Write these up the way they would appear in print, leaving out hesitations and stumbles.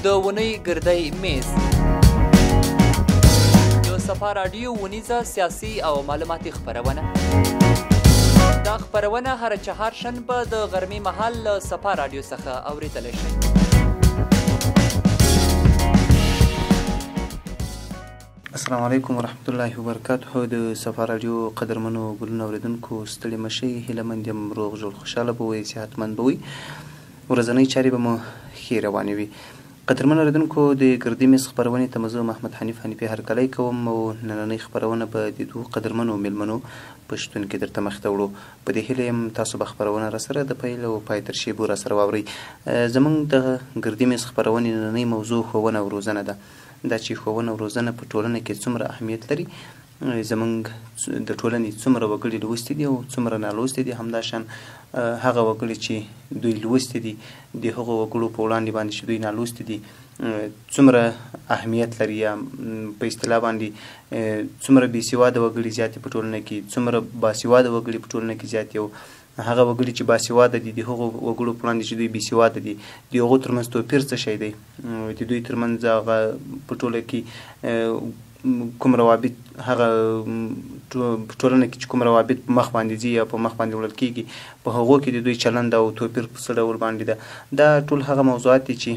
د اونۍ ګردی میز، د صفا راډیو اونیزه سیاسي او معلوماتي خپرونه. دا خپرونه هره چهارشنبه د غرمې مهال له صفا راډیو څخه اورېدلی شئ. السلام علیکم ورحمت الله وبرکاته. د صفا راډیو قدرمنو ګلونو اورېدونکو، ستړي مه شئ. هیله مند یم روغ جوړ خوشحاله به وئ، صحتمند به وئ، ورځنۍ چارې به مو ښې روانې وي. قدرمن اورېدونکو، د ګردي میز خپرونې ته مو زه محمد حنیف حنیفي هرکلی کوم او نننۍ خپرونه به د دوو قدرمنو میلمنو په شتون کې درته مخې ته وړو. په دې هیله یم تاسو به خپرونه راسره د پیل او پای تر شېبو راسره واورئ. زموږ د ګردي میز خپرونې نننۍ موضوع ښوونه او روزنه ده. دا چې ښوونه او روزنه په ټولنه کې څومره اهمیت لري، زموږ د ټولنې څومره وګړي لوستي دي او څومره نالوستي دي، همداشان هغه وګړي چې دوی لوستي دي د هغو وګړو په وړاندې باندې چې دوی نالوستي دي څومره اهمیت لري، یا په اصطلاح باندې څومره بېسواده وګړي زیات دي په ټولنه کې، څومره باسواده وګړي په ټولنه کې زیات دي، او هغه وګړي چې باسواده دي د هغو وګړو په وړاندې چې دوی بېسواده دي د هغو ترمنځ توپیر څه شی دی، د دوی ترمنځ هغه په ټوله کې کوم روابط، هغه په ټولنه کې چې کوم روابط په مخ باندې ځي یا په مخ باندې وړل کېږي، په هغو کې د دوی چلند او توپیر په څه ډول باندې ده. دا ټول هغه موضوعات دي چې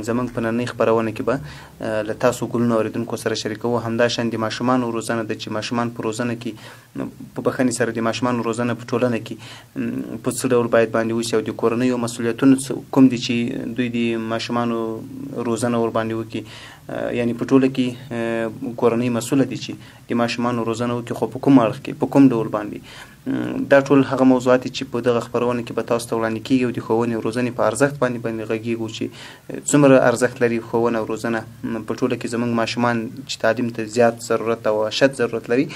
زموږ په نننۍ خپرونه کې به له تاسو ګلونو اورېدونکو سره شریکوو. همداشان د ماشومانو روزنه ده چې ماشومان په روزنه کې په بخښنې سره د ماشومانو روزنه په ټولنه کې په څه ډول باید باندې وشي او د کورنیو مسؤلیتونه کوم دي چې دوی د ماشومانو روزنه ورباندې وکړي. یعنی په ټوله کې کورنۍ مسؤله دي چې د ماشومانو روزنه وکړي، خو په کوم اړخ کې، په کوم ډول باندې. دا ټول هغه موضوعات دي چې په دغه خپرونه کې به تاسو ته وړاندې کېږي او د ښوونې او روزنې په ارزښت باندې غږېږو چې څومره ارزښت لري ښوونه او روزنه په ټوله کې. زموږ ماشومان چې تعلیم ته زیات ضرورت او اشد ضرورت لري،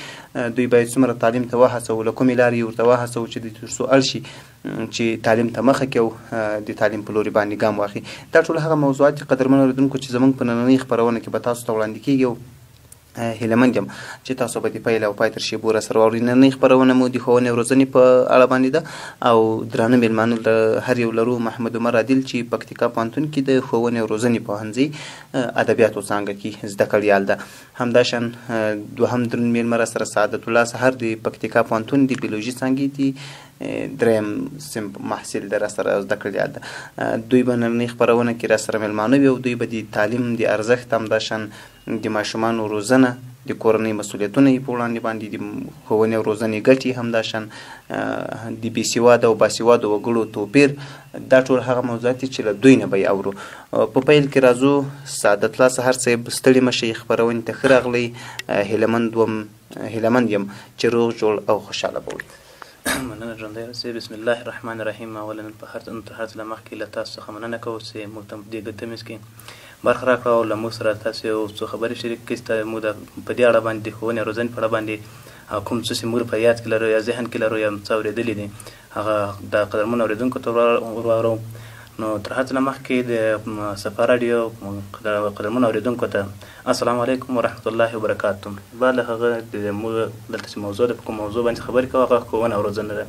دوی باید څومره تعلیم ته وهڅوو، له کومې لارې یې ورته وهڅوو چې دوی تر څو اړ شي چې تعلیم ته مخه کړي او د تعلیم په لوري باندې ګام واخلي. دا ټول هغه موضوعات دي قدرمن اورېدونکو چې زموږ په نننۍ خپرونه کې به تاسو ته وړاندې کېږي او هیله مند یم چې تاسو به د پیل او پای تر شېبو راسره واورئ. نننۍ خپرونه مو د ښوونې او روزنې په اړه باندې ده او درانه مېلمانه له هر یو لرو. محمد عمر عادل چې پکتیکا پوهنتون کې د ښوونې او روزنې پوهنځي ادبیاتو څانګه کې زده کړیال ده. همداشان دوهم درون مېلمه راسره سعادت الله سحر د پکتیکا پوهنتون د بیولوژي څانګې د دریم صنف محصل ده، راسره زده کړیال ده. دوی به نننۍ خپرونه کې راسره مېلمانه وي او دوی به د تعلیم د ارزښت، همداشان د ماشومانو روزنه، د کورنۍ مسؤلیتونه یې په وړاندې باندې، د ښوونې او روزنې ګټې، همداشان د بېسواده او باسواده وګړو توپیر، دا ټول هغه موضوعات دي چې له دوی نه به یې اورو. په پیل کې راځو سعادت الله سحر صاحب، ستړي مه شئ، خپرونې ته ښه راغلی. هیله مند یم چې روغ جوړ او خوشحاله به وئ. مننه، ژوندی اوسئ. بسم الله الرحمن الرحیم. اولا په هر تر هر څه له مخکې له تاسو څخه مننه کوو چې موږ ته په دې ګرده میز کې برخه راکړه او له موږ سره تاسو یو څو خبرې شریک کړئ چې موږ په دې اړه باندې د ښوونې او روزنې په اړه باندې کوم څه چې موږ په یاد کې لرو یا ذهن کې لرو یا څه اورېدلي دي هغه د قدرمنو اورېدونکو ته ور واورو. نو تر هر څه له مخکې د صفا راډیو قدرمنو اورېدونکو ته السلام علیکم ورحمت الله وبرکاته. بعد له هغه د موږ دلته چې موضوع ده، په کوم موضوع باندې خبرې کوو هغه ښوونه او روزنه ده.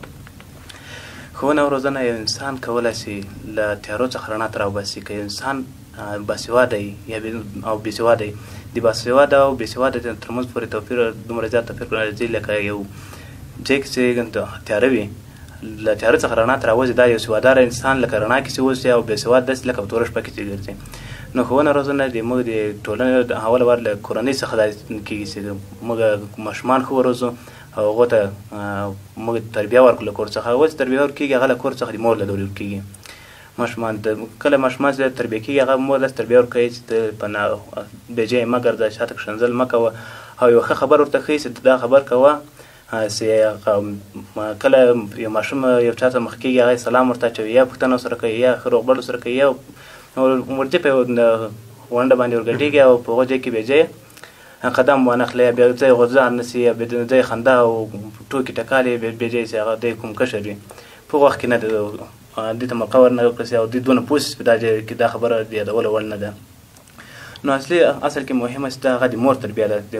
ښوونه او روزنه یو انسان کولی شي له تیارو څخه رڼا ته راوباسي. که یو انسان باسواده وي یا او بېسواده وي، د باسواده او بېسواده ترمنځ پورې توپیر دومره زیات توپیر راځي لکه یو ځای کې چې تیاره وي، له تیاره څخه رڼا ته راوځي. دا یو سواداره انسان لکه رڼا کې چې اوسي او بېسواد داسې لکه په توره شپه کې چې ګرځي. نو ښوونه روزنه د موږ د ټولنې د اوله وار له کورنۍ څخه دا کېږي چې موږ ماشومان ښه وروزو او هغو ته موږ تربیه ورکړو له کور څخه. هغه چې تربیه ورکېږي هغه له کور څخه د مور له لوري ورکېږي. ماشومان ته کله ماشومان چې تربیه کېږي هغه مور داسې تربیه ورکوي چې ته په بې ځایه مه ګرځه، شاته ښکنځل مه کوه او یوه ښه خبر ورته ښیي چې دا خبر کوه چې کله یو ماشوم یو چا ته مخ کېږي هغه سلام ورته اچوي یا پوښتنه ورسره کوي یا ښه روغبړ ورسره کوي یا ورځي په یوه غونډه باندې ورګډېږي او په هغو ځای کې بې ځایه قدم وانخلي یا بې ځایه غورځار نه سي یا بې ځایه خندا او ټوکې ټکالې بې ځایه سي، هغه دی کوم کشر وي په هغه وخت کې نه دوی ته موقع ورنه کړل سي او دوی دونه پوه سي چې دا ځای کې دا خبره د یادولو وړ نه ده. نو اصل کې مهمه چې دا هغه د مور تربیه ده د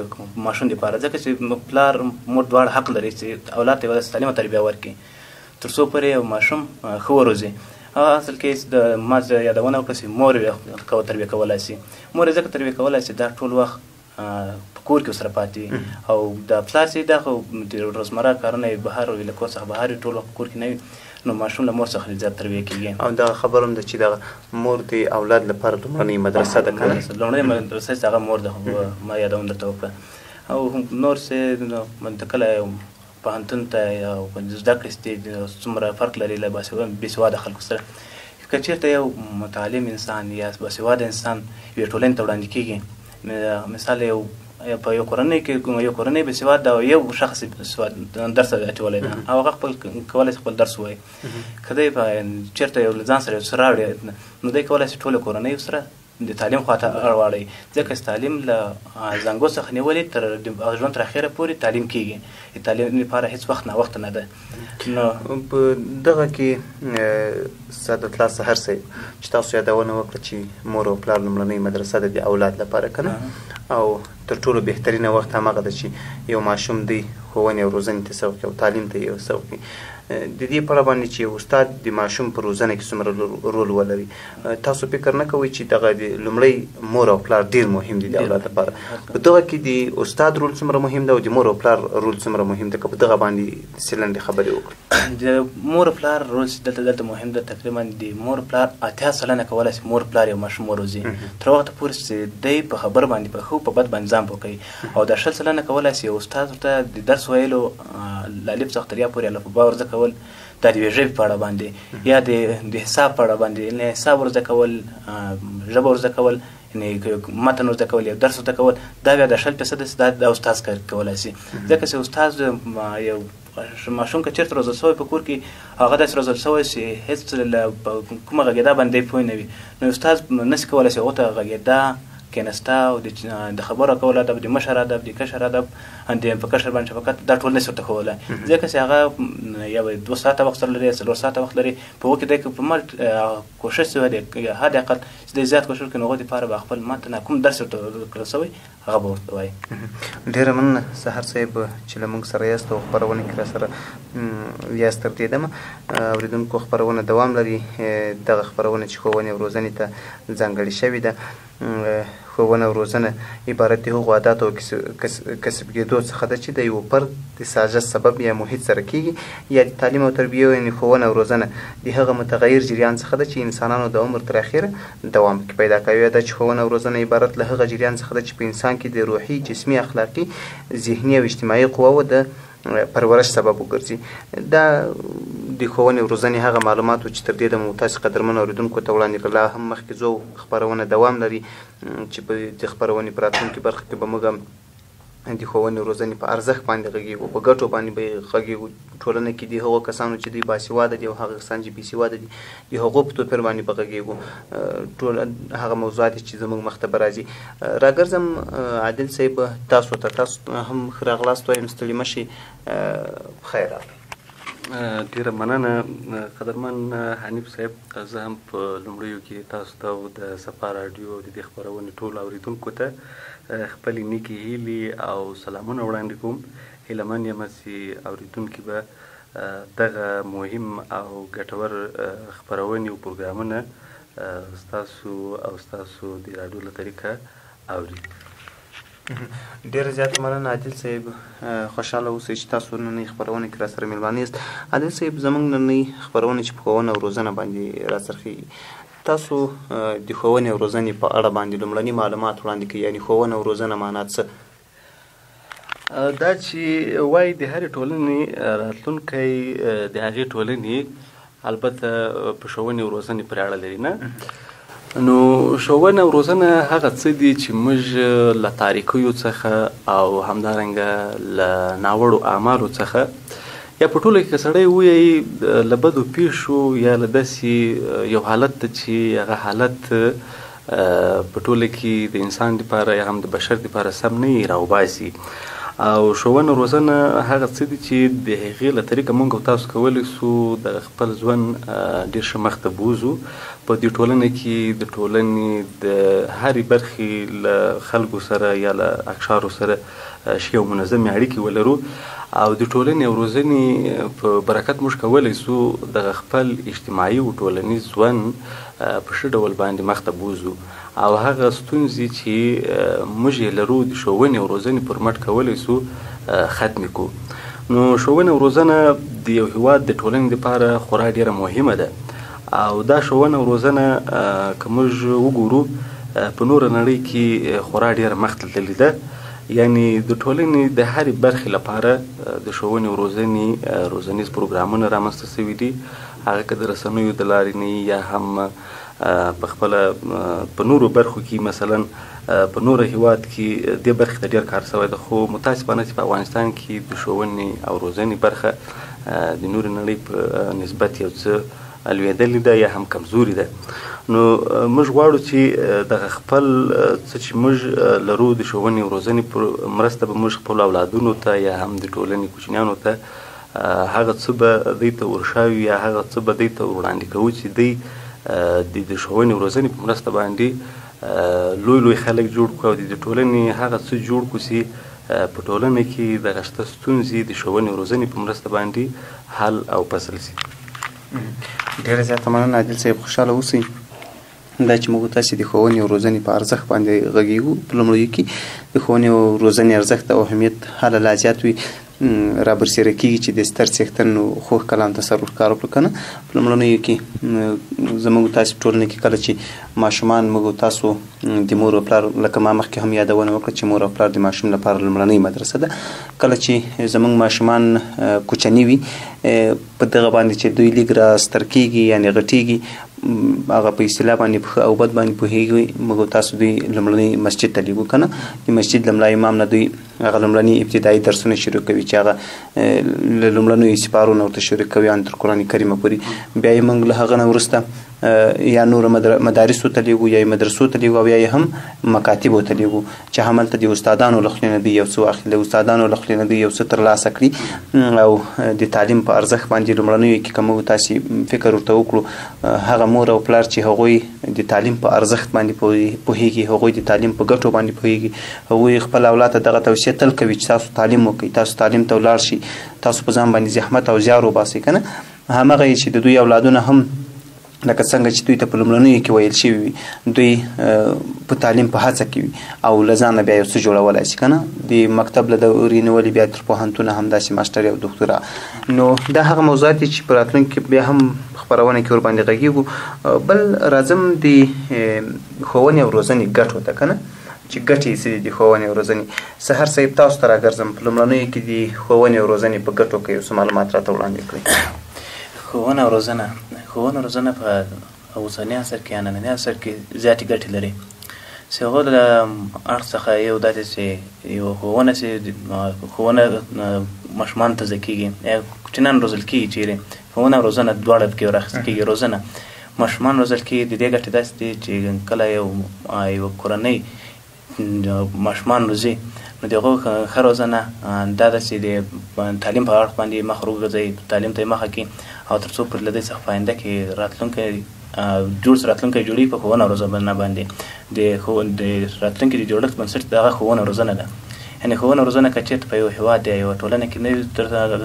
ماشوم دپاره، ځکه چې پلار مور دواړه حق لري چې اولاد ته یوه داسې سالمه تربیه ورکړي تر څو پورې یو ماشوم ښه وروزي. هغه اصل کې د ما یادونه وکړه چې مور یې تربیه کولای شي. مور یې ځکه تربیه کولای شي دا ټول وخت په کور کې ورسره پاتې وي، او د پلار چې دا خو د روزمره کارونه یې بهر وي، له کور څخه بهر وي، ټول وخت په کور کې نه وي، نو ماشوم له مور څخه زیات تربیه کېږي. او دغه خبره هم ده چې دغه مور د اولاد لپاره لومړنۍ مدرسه ده که نه؟ لومړنۍ مدرسه چې هغه مور ده، ما یادونه درته وکړه. او نور څه د کله پوهنتون ته او زده کړې څومره فرق لري له بېسواده خلکو سره. که چېرته یو متعلم انسان یا باسواده انسان یوې ټولنې ته وړاندې کېږي، مثال یو په یو کورنۍ کې یو کورنۍ بېسواده او یو شخص درس اچولی ده او هغه خپل کولی شي خپل درس ووایي، که دی په چېرته یو له ځان سره یو څه راوړي، نو دی کولی شي ټوله کورنۍ سره د تعلیم خواته اړواړي، ځکه چې تعلیم له زانګو څخه نیولې تر ژوند تر اخره پورې تعلیم کېږي. د تعلیم لپاره هېڅ وخت ناوخته نه ده. نو په دغه کې سعادت الله سحر صاحب چې تاسو یادونه وکړه چې مور او پلار لومړنۍ مدرسه ده د اولاد لپاره که نه، او تر ټولو بهترینه وخت هماغه ده چې یو ماشوم دی ښوونې او روزنې ته سوق او تعلیم ته یې سوق کړي. د دې په اړه باندې چې استاد د ماشوم په روزنه کې څومره رول ولري، تاسو فکر نه کوئ چې دغه د لومړی مور او پلار ډېر مهم دي د اولاد لپاره؟ په دغه کې د استاد رول څومره مهم ده او د مور او پلار رول څومره مهم ده؟ که په دغه باندې څه لنډې خبرې وکړئ. د مور او پلار رول چې دلته مهم ده، تقریبا د مور پلار 80% کولی شي مور پلار یو ماشوم وروزي تر وخته پورې چې دی په خبر باندې په ښه په بد باندې ځان پوه کوي، او دا 20% کولی شي یو استاد ورته د درس ویلو له الف څخه تر یا پورې الف با ورزده کول، دا د یوې ژبې په اړه باندې یا د حساب په اړه باندې، یعنې حساب ورزده کول، ژبه ورزده کول، یعنې متن ورزده کول، یو درس ورزده کول، دا بیا د 20% دا د استاد کار کولی شي. ځکه چې استاد یو ماشوم که چېرته روزل شوی په کور کې، هغه داسې روزل شوی چې هېڅ له کومه غږېدا باندې پوه نه وي، نو استاد نه شي کولی چې هغو ته غږېدا، کېناسته او د خبرو کولو ادب، د مشر ادب، د کشر ادب، د په کشر باندې شفقت، دا ټول نه شي ورته ښوولی. ځکه چې هغه یو 2 ساعته وخت سره لري، 4 ساعته وخت لري، په هغو کې دی که په مټ کوښښ شوی دی، حد اقل چې دی زیات کوښښ وکړي، نو هغو دپاره به خپل متن کوم درس ورته کړل شوی هغه به ورته وایي. ډېره مننه سحر صاحب چې له موږ سره یاست او خپرونه کې را سره یاست تر دې دمه. اورېدونکو خپرونه دوام لري. دغه خپرونه چې ښوونې او روزنې ته ځانګړې شوې ده، ښوونه او روزنه عبارت د هغو عاداتو او کسب کېدو څخه ده چې د یو فرد د سازش سبب یا محیط سره کېږي، یا د تعلیم او تربیې یعنې ښوونه او روزنه د هغه متغیر جریان څخه ده چې انسانانو د عمر تر اخره دوام پکې پیدا کوي. یا دا چې ښوونه او روزنه عبارت له هغه جریان څخه ده چې په انسان کې د روحي، جسمي، اخلاقي، ذهني او اجتماعي قواو د پرورش سبب وګرځي. دا د ښوونې او روزنې هغه معلومات وو چې تر دې دمه مو تاسې قدرمنو اورېدونکو ته وړاندې کړل. لا هم مخکې ځو، خپرونه دوام لري چې په د خپرونې په راتلونکې برخه کې به موږ هم د ښوونې او روزنې په ارزښت باندې غږېږو، په ګټو باندې به یې غږېږو. ټولنه کې د هغو کسانو چې دوی باسواده دي او هغه کسان چې بېسواده دي د هغو په توپیر باندې به غږېږو. ټول هغه موضوعات چې زموږ مخته به راځي. راګرځم عادل صاحب تاسو ته، تاسو هم ښه راغلاست وایم، ستړي مه شئ، په خیر راغلئ. ډېره مننه قدرمن حنیف صاحب. زه هم په لومړیو کې تاسو ته او د صفا راډیو او د دې خپرونې ټولو اورېدونکو ته خپلې نیکې هیلې او سلامونه وړاندې کوم. هیله من یم چې اورېدونکي به دغه مهم او ګټور خپرونې او پروګرامونه ستاسو او ستاسو د راډیو له طریقه اوري. ډېره زیاته مننه عادل صاحب، خوشحاله اوسئ چې تاسو نننۍ خپرونه کې را سره مېلمانه یاست. عادل صاحب، زموږ نننۍ خپرونه چې په ښوونه او روزنه باندې راڅرخېږي، تاسو د ښوونې او روزنې په اړه باندې لومړني معلومات وړاندې کړئ، یعنې ښوونه او روزنه معنا څه؟ دا چې وایي د هرې ټولنې راتلونکی د هغې ټولنې البته په ښوونې او روزنې پورې اړه لري، نه؟ نو ښوونه او روزنه هغه څه دي چې موږ له تاریکیو څخه او همدارنګه له ناوړو اعمالو څخه یا په ټوله کې که سړی ووایي له بدو پیښو یا له داسې یو حالت ته چې هغه حالت په ټوله کې د انسان دپاره یا هم د بشر دپاره سم نه وي راوباسي. او ښوونه روزنه هغه څه دي چې د هغې له طریقه موږ او تاسو کولی سو د خپل ژوند ډېر ښه مخته بوځو. په دې ټولنه کې د ټولنې د هرې برخې له خلکو سره یا له اقشارو سره ښې او منظمې اړیکې ولرو. او د ټولنې او روزنې په برکت موږ کولی سو دغه خپل اجتماعي او ټولنیز ژوند په ښه ډول باندې مخته بوځو، او هغه ستونزې چې موږ یې لرو د ښوونې او روزنې پر مټ کولی سو ختمې کړو. نو ښوونه او روزنه د یو هیواد د ټولنې لپاره خورا ډېره مهمه ده، او دا ښوونه او روزنه که موږ وګورو په نوره نړۍ کې خورا ډېره مخته تللې ده. یعنی د ټولنې د هرې برخې لپاره د ښوونې او روزنې روزنیز پروګرامونه رامنځته شوي دي، هغه که د رسنیو د لارې نه یا هم په خپله په نورو برخو کې، مثلا په نورو هیواد کې دې برخې ته ډېر کار شوی دی. خو متاسفانه چې په افغانستان کې د ښوونې او روزنې برخه د نورې نړۍ په نسبت یو څه لوېدلې ده یا هم کمزورې ده. نو موږ غواړو چې دغه خپل څه چې موږ لرو د ښوونې او روزنې پر مرسته به موږ خپلو اولادونو ته یا هم د ټولنې کوچنیانو ته هغه څه به دوی ته ورښایو یا هغه څه به دوی ته وړاندې کوو چې دوی د ښوونې او روزنې په مرسته باندې لوی لوی خلک جوړ کړو، او د ټولنې هغه څه جوړ کړو چې په ټولنه کې دغه شته ستونزې د ښوونې او روزنې په مرسته باندې حل او فصل شي. ډېره زیاته مننه عادل صاحب، خوشحاله اوسئ. دا چې موږ تاسې د ښوونې او روزنې په ارزښت باندې غږېږو، په لومړیو کې د ښوونې او روزنې ارزښت او اهمیت هله لا زیات وي را برسېره کېږي چې د ستر څښتن خوږ کلام ته سر ورښکاره کړو. که نه په لومړنیو کې زموږ تاسې په ټولنه کې کله چې ماشومان موږ تاسو د مور او پلار، لکه ما مخکې هم یادونه وکړه چې مور او پلار د ماشوم لپاره لومړنۍ مدرسه ده، کله چې زموږ ماشومان کوچني وي په دغه باندې چې دوی لږ را ستر کېږي یعنې غټېږي، هغه په اصطلاح باندې په ښه او بد باندې پوهېږي، موږ تاسو دوی لومړنی مسجد ته لېږو. که نه د مسجد له ملا امام نه دوی هغه لومړني ابتدایي درسونه شروع کوي چې هغه له لومړنیو سپارو نه ورته شروع کوي ان تر قرآن کریمه پورې. بیا یې موږ له هغه نه وروسته یا نورو مدارسو ته لېږو، یا یې مدرسو ته لېږو، او یا یې هم مکاتبو ته لېږو چې هملته د استادانو له خولې نه دوی یو څه واخلي، د استادانو له خولې نه دوی یو څه ترلاسه کړي. او د تعلیم په ارزښت باندې لومړنیو کې که موږ تاسې فکر ورته وکړو، هغه مور او پلار چې هغوی د تعلیم په ارزښت باندې پوهېږي، هغوی د تعلیم په ګټو باندې پوهېږي، هغوی خپل اولاد ته دغه توصیه تل کوي چې تاسو تعلیم وکړئ، تاسو تعلیم ته ولاړ شئ، تاسو په ځان باندې زحمت او زیار وباسئ. که نه هماغه یې چې د دوی اولادونه هم لکه څنګه چې دوی ته په لومړنیو کې ویل شوي وي، دوی په تعلیم په هڅه کې وي او له ځانه بیا یو څه جوړولای شي. که نه د مکتب له دورې نیولې بیا تر پوهنتونه همداسې ماسټري او دوکتورا. نو دا هغه موضوعات دي چې په راتلونکي کې بیا هم خپرونه کې ورباندې غږېږو. بل راځم د ښوونې او روزنې ګټو ته، که نه چې ګټې یې څه دي د ښوونې او روزنې. سحر صاحب تاسو ته راګرځم، په لومړنیو کې د ښوونې او روزنې په ګټو کې یو څه معلومات راته وړاندې کړئ. ښوونه او روزنه، ښوونه او روزنه په اوسني عصر کې یا ننني عصر کې زیاتې ګټې لري. چې هغو له اړخ څخه یو دا دی چې یو ښوونه چې ښوونه ماشومانو ته زده کېږي یا کوچنیان روزل کېږي، چېرې ښوونه او روزنه دواړه پکې ور اخیستل کېږي. روزنه ماشومان روزل کېږي، د دې ګټې داسې دي چې کله یوه کورنۍ ماشومان روزي، نو د هغو ښه روزنه دا ده چې د تعلیم په اړخ باندې مخ وروګرځوي، تعلیم ته یې مخه کړي، او تر څو پورې له دې څخه په آینده کې راتلونکی جوړ راتلونکی جوړوي په ښوونه او روزنه باندې. د راتلونکي د جوړښت بنسټ دغه ښوونه او روزنه ده. یعنې ښوونه او روزنه که چېرته په یو هېواد یا یوه ټولنه کې نه وي،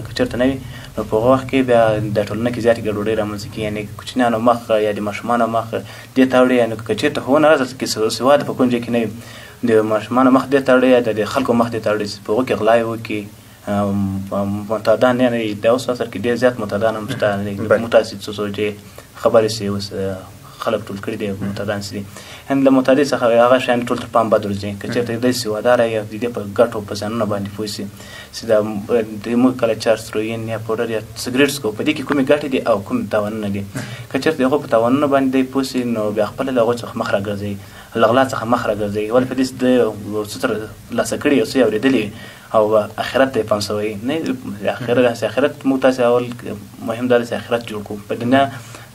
که چېرته نه وي، نو په هغه وخت کې بیا د ټولنه کې زیاتې ګډوډۍ رامنځته کېږي. یعنې کوچنیانو مخ یا د ماشومانو مخ دې ته اوړي، یعنې که چېرته ښوونه راځي کې سواد په کوم ځای کې نه وي، د ماشومانو مخ دې ته اوړي یا د خلکو مخ دې ته اوړي چې په هغو کې غلا یې وکړي. معتادان، یعنې د اوس عصر کې ډېر زیات معتادان هم شته، متاسف څو چې خبرې شي اوس خلک ټول کړي دي معتادان سي دي. یعنې له معتادۍ څخه هغه شیان ټول تر پام بد ورځي. که چېرته دی سواداره یا د دې په ګټو په زیانونو باندې پوه شي چې دا د موږ کله چرس، روین یا پوډر یا سګرېټ څکو، په دې کې کومې ګټې دي او کوم تاوانونه دي. که چېرته د هغو په تاوانونو باندې دی پوه شي، نو بیا خپله له هغو څخه مخ راګرځوي، له غلا څخه مخ راګرځوي. ولې په دې چې دی یو څه تر لاسه کړي، یو څه یې اورېدلي او اخرت ته یې پام شوی نه. آخرت موږ تاسې اول مهم دا دی چې آخرت جوړ کړو. په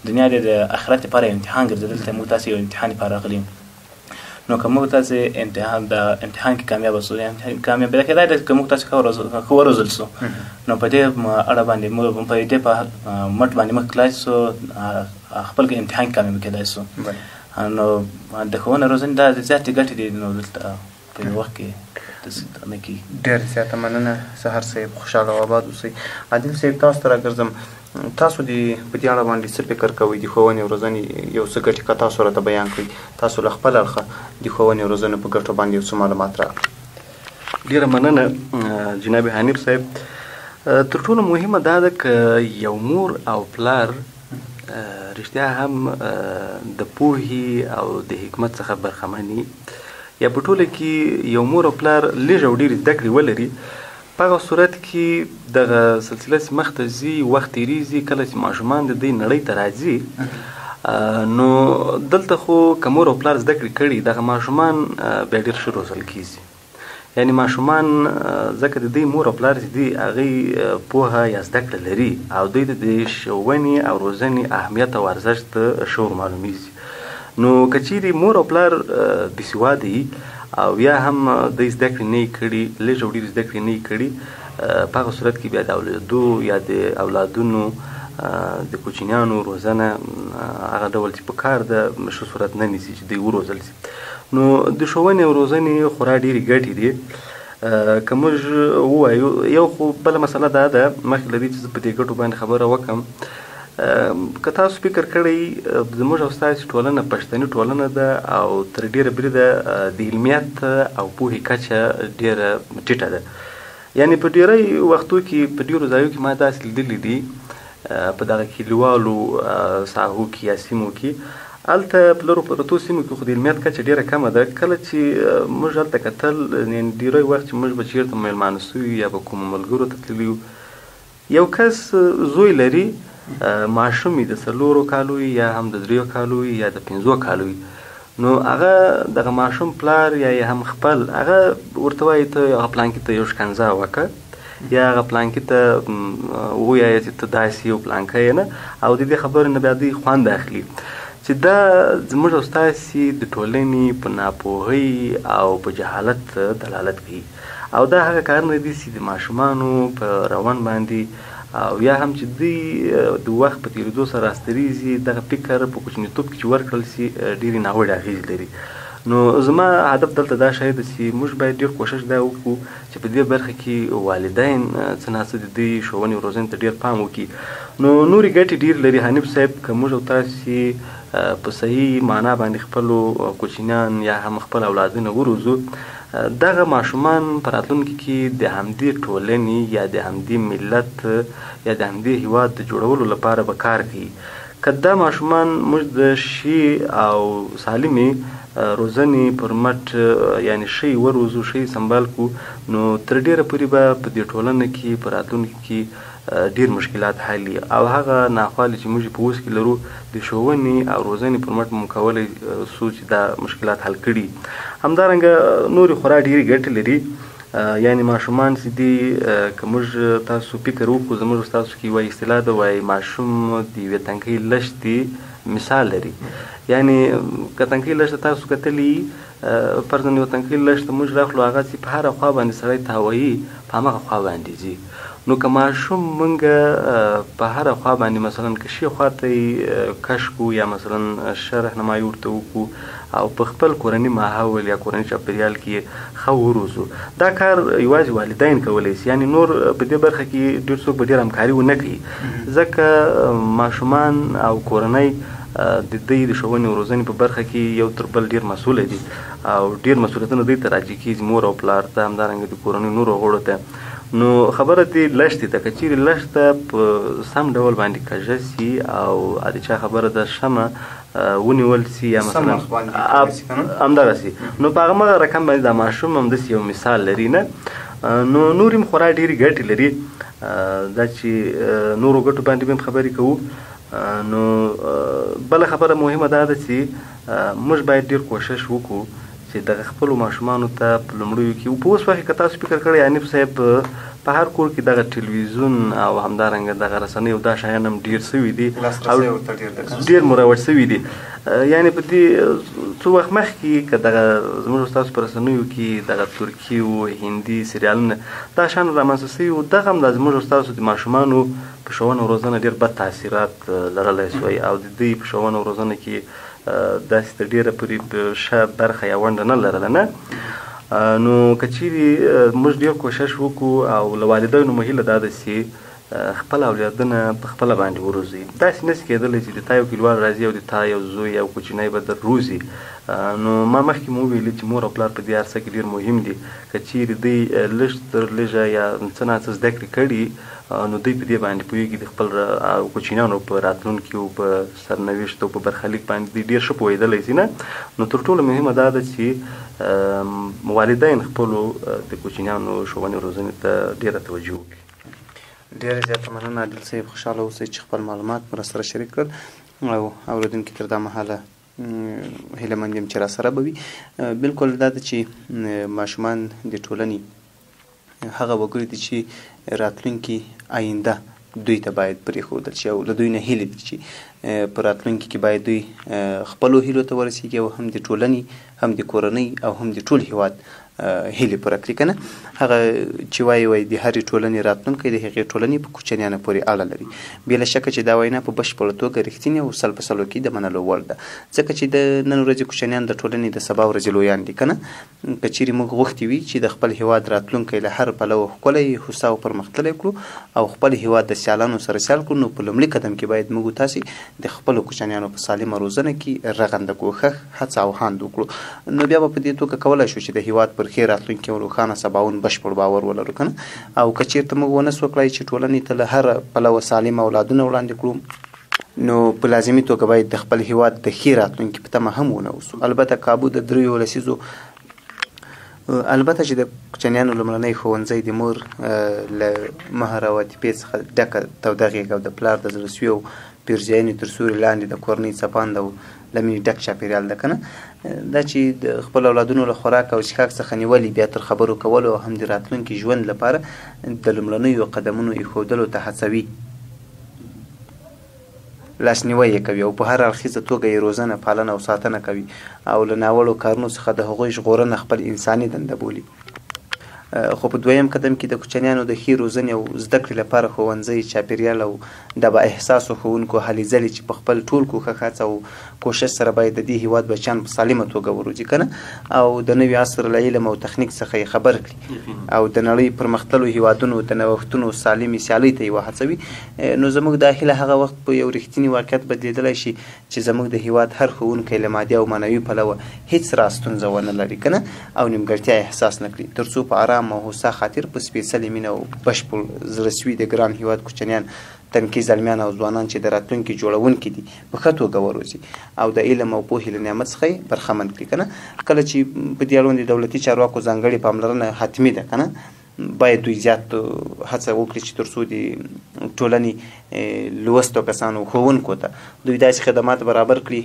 دنیا د آخرت لپاره یو امتحان ګرځي، دلته موږ تاسې یو امتحان لپاره راغلي یو. نو که موږ تاسې امتحان د امتحان کې کامیاب شو، کامیاب کېدای دی که موږ تاسې ښه وروزل شو، نو په دې اړه باندې موږ په دې په مټ باندې موږ کړای شو خپل امتحان کې کامیاب کېدای شو. نو د ښوونې روزنې دا زیاتې ګټې دي. نو دلته په یو وخت کې داسې نه کېږي. ډېره زیاته مننه سحر صاحب، خوشحاله او اباد اوسئ. عادل صاحب تاسو ته راګرځم، تاسو د په دې اړه باندې څه فکر کوئ؟ د ښوونې او روزنې یو څه ګټې که تاسو راته بیان کړئ، تاسو له خپل اړخه د ښوونې او روزنې په ګټو باندې یو څه معلومات راکړئ. ډېره مننه جناب حنیف صاحب. تر ټولو مهمه دا ده که یو مور او پلار رښتیا هم د پوهې او د حکمت څخه برخمن وي، یا په ټوله کې یو مور او پلار لږ او ډېرې زده کړې ولري، په هغه صورت کې دغه سلسله چې مخته ځي، وخت تېرېږي، کله چې ماشومان د دوی نړۍ ته راځي، نو دلته خو که مور او پلار زده کړې کړي، دغه ماشومان بیا ډېر ښه روزل کېږي. یعنی ماشومان ځکه د دوی مور او پلار چې دي هغوی پوهه یا زده کړه لري او دوی ته د ښوونې او روزنې اهمیت او ارزښت ښه ور معلومېږي. نو که چیرې مور او پلار بېسواده وي او یا هم دوی زده کړې نه یې کړي، لږ او ډېرې زده کړې نه یې کړي، په هغه صورت کې بیا د اولادو یا د اولادونو د کوچنیانو روزنه هغه ډول چې په کار ده ښه صورت نه نیسي چې دوی وروزل شي. نو د ښوونې او روزنې خورا ډېرې ګټې دي. که موږ ووایو، یو خو بله مسله دا ده، مخکې له دې چې زه په دې ګټو باندې خبره وکړم، که تاسو فکر کړئ زموږ او ستاسې ټولنه پښتني ټولنه ده او تر ډېره بریده د علمیت او پوهې کچه ډېره ټیټه ده. یعنې په ډېری وختو کې په ډېرو ځایو کې ما داسې لیدلي دي، په دغه کلیوالو ساحو کې یا سیمو کې، هلته په لرو پرتو سیمو کې خو د علمیت کچه ډېره کمه ده. کله چې موږ هلته کتل، یعنې ډېری وخت چې موږ به چېرته مېلمانه سوي یا به کومو ملګرو ته تللي یو، یو کس زوی لري، ماشوم یې د 4 کالو وي یا هم د 3 کالو وي یا د 5 کالو وي، نو هغه دغه ماشوم پلار یا یې هم خپل هغه ورته وایي ته هغه پلانکي ته یو ښکنځا وکړه یا هغه پلانکي ته ووایه چې ته داسې یو پلانکی یې نه، او د دې خبرې نه بیا دوی خوند اخلي. چې دا زموږ او ستاسې د ټولنې په ناپوهۍ او په جهالت دلالت کوي، او دا هغه کارونه دي چې د ماشومانو په روان باندې او یا هم چې دوی د وخت په تېرېدو سره راسترېږي، دغه فکر په کوچنیتوب کې چې ورکړل شي ډېرې ناوړې اغېزې لري. نو زما هدف دلته دا شی دی چې موږ باید ډېر کوشش دا وکړو چې په دې برخه کې والدین څه ناڅه د دوی ښوونې او روزنې ته ډېر پام وکړي. نو نورې ګټې ډېرې لري حنیف صاحب، که موږ او تاسې په صحیح معنا باندې خپلو کوچنیان یا هم خپل اولادونه وروزو، دغه ماشومان په راتلونکي کې د همدې ټولنې یا د همدې ملت یا د همدې هیواد د جوړولو لپاره به کار کوي. که دا ماشومان موږ د ښې او سالمې روزنې پر مټ یعنې ښه یې وروزو، ښه یې سمبال کړو، نو تر ډېره پورې به په دې ټولنه کې په راتلونکي کې ډېر مشکلات حل او هغه ناخوالې چې موږ په اوس کې لرو د ښوونې او روزنې پر مټ موږ کولی سو چې دا مشکلات حل کړي. همدارنګه نورې خورا ډېرې ګټې لري. یعنې ماشومان چې دي، که موږ تاسو فکر وکړو، زموږ تاسو کې یوه اصطلاح ده، وایي ماشوم د یوې تنکۍ لښتې مثال لري. یعنې که تنکۍ لښته تاسو کتلي، فرضاً یو تنکۍ لښته موږ راخلو، هغه چې په هره خوا باندې سړی تاووي په هماغه خوا باندې ځي. نو که ماشوم موږ په هره خوا باندې مثلا که ښې خوا ته یې کش کړو یا مثلا ښه رهنمایي ورته وکړو او په خپل کورني ماحول یا کورني چاپېریال کې یې ښه وروزو، دا کار یوازې والدین کولی شي. یعنې نور په دې برخه کې ډېر څوک به ډېر همکاري ونه کوي، ځکه ماشومان او کورنۍ د دوی د ښوونې او روزنې په برخه کې یو تر بل ډېر مسؤله دي او ډېر مسؤلیتونه دوی ته راجع کېږي، مور او پلار ته، همدارنګه د کورنۍ نورو غړو ته. نو خبره دې لښتې ته، که چیرې لښته په سم ډول باندې کږه سي او د چا خبره ده سمه ونیول سي یا مثلا همدغسې، نو په هغه مغه رقم باندې دا ماشوم همداسې یو مثال لري نه. نو نورې هم خورا ډېرې ګټې لري. دا چې نورو ګټو باندې به هم خبرې کوو. نو بله خبره مهمه دا ده چې موږ باید ډېر کوشش وکړو چې دغه خپلو ماشومانو ته په لومړیو کې، په اوس وخت کې که تاسو فکر کړئ حنیف صاحب، په هر کور کې دغه ټلویزیون او همدارنګه دغه رسنۍ او دا شیان هم ډېر سوي دي او ډېر مروج سوي دي. یعنې په دې څو وخت مخکې که دغه زموږ ستاسو په رسنیو کې دغه ترکي او هندي سریالونه دا شیان رامنځته سوي وو، دغه هم د زموږ ستاسو د ماشومانو په ښوونه او روزنه ډېر بد تاثیرات لرلی سوی او د دوی په ښوونه او روزنه کې داسې تر ډېره پورې ښه برخه یا ونډه نه لرله نه. نو که چیرې موږ ډېر کوشش وکړو او له والدینو مو هیله دا ده چې خپل اولادونه په خپله باندې وروزي. داسې نه شي کېدلی چې د تا یو کلیوال راځي او د تا یو زوی او کوچنی به در روزي. نو ما مخکې مو وویل چې مور او پلار په دې عرصه کې ډېر مهم دي. که چیرې دوی لږ تر لږه یا څه ناڅه زده کړې کړي، نو دوی په دې باندې پوهېږي د خپل کوچنیانو په راتلونکي او په سرنوشت او په برخلیک باندې دوی ډېر ښه پوهېدلی شي نه. نو تر ټولو مهمه دا ده چې والدین خپلو د کوچنیانو ښوونې روزنې ته ډېره توجه وکړي. ډېره زیاته مننه عادل صاحب، خوشحاله اوسئ چې خپل معلومات مو راسره شریک کړل او اورېدونکي تر دا مهاله هیله مند یم چې راسره به وي. بلکل دا ده چې ماشومان د ټولنې هغه وګړي دي چې راتلونکي آینده دوی ته باید پرېښودل شي او له دوی نه هیلې دي چې په راتلونکي کې باید دوی خپلو هیلو ته ورسېږي او هم د ټولنې، هم د کورنۍ او هم د ټول هیواد هیلې پوره کړي. که نه هغه چې وایي وایي د هرې ټولنې راتلونکی د هغې ټولنې په کوچنیانو پورې اړه لري. بې له شکه چې دا وینا په بشپړه توګه رښتینې او سل په سلو کې د منلو وړ ده، ځکه چې د نن ورځې کوچنیان د ټولنې د سبا ورځې لویان دي. که نه که چیرې موږ غوښتي وي چې د خپل هیواد راتلونکی له هر پلوه ښکلی، هوسا او پرمختللی کړو او خپل هیواد د سیالانو سره سیال کړو، نو په لومړي قدم کې باید موږ تاسې د خپلو کوچنیانو په سالمه روزنه کې رغنده کوښښ، هڅه او هاند وکړو. نو بیا به په دې توګه کولای شو چې د هیواد پر ښې راتلونکي او روښانه سباوون بشپړ باور ولرو. که نه او که چیرته موږ ونه سو کړای چې ټولنې ته له هر پلوه سالم اولادونه وړاندې کړو، نو په لازمي توګه باید د خپل هیواد د ښې راتلونکي په تمه هم ونه اوسو. البته کابو د 3 لسیزو البته چې د کوچنیانو لومړنی ښوونځی د مور له مهر او عاطفې څخه ډکه توده غېږه او د پلار د زړه سوي او پیرزوینې تر سیوري لاندې د کورنۍ څپاند او له مینې ډک چاپېریال ده. که نه دا چې د خپلو اولادونو له خوراک او څښاک څخه نیولې بیا تر خبرو کولو او هم د راتلونکي ژوند لپاره د لومړنیو قدمونو ایښودلو ته هڅوي، لاسنیوی یې کوي او په هر اړخیزه توګه یې روزنه، پالنه او ساتنه کوي او له ناوړو کارونو څخه د هغوی ژغورنه خپل انساني دنده بولي. خو په دویم قدم کې د کوچنیانو د ښې روزنې او زده کړې لپاره ښوونځی، چاپېریال او د با احساسو ښوونکو هلې ځلې چې په خپل ټول کوښښ، هڅه او کوشش سره باید د دې هیواد بچیان په سالمه توګه وروزي. که نه او د نوي عصر له علم او تخنیک څخه یې خبر کړي او د نړۍ پرمختللو هیوادونو د نوښتونو سالمې سیالۍ ته یې وهڅوي، نو زموږ دا هیله هغه وخت په یو رښتیني واقعیت بدلېدلی شي چې زموږ د هیواد هر ښوونکی له مادي او معنوي پلوه هیڅ راز ستونزه ونه لري. که نه او نیمګړتیا احساس نه کړي، تر څو په آرام او هوسا خاطر په سپېڅلې مینه او بشپړ زړه سوي د ګران هیواد کوچنیان، تنکي زلمیان او ځوانان چې د راتلونکي جوړونکي دي په ښه توګه وروزي او د علم او پوهې له نعمت څخه یې برخمن کړي. که نه کله چې په دې اړوند د دولتي چارواکو ځانګړې پاملرنه حتمي ده، که نه باید دوی زیات هڅه وکړي چې تر څو د ټولنې لوستو کسانو، ښوونکو ته دوی داسې خدمات برابر کړي،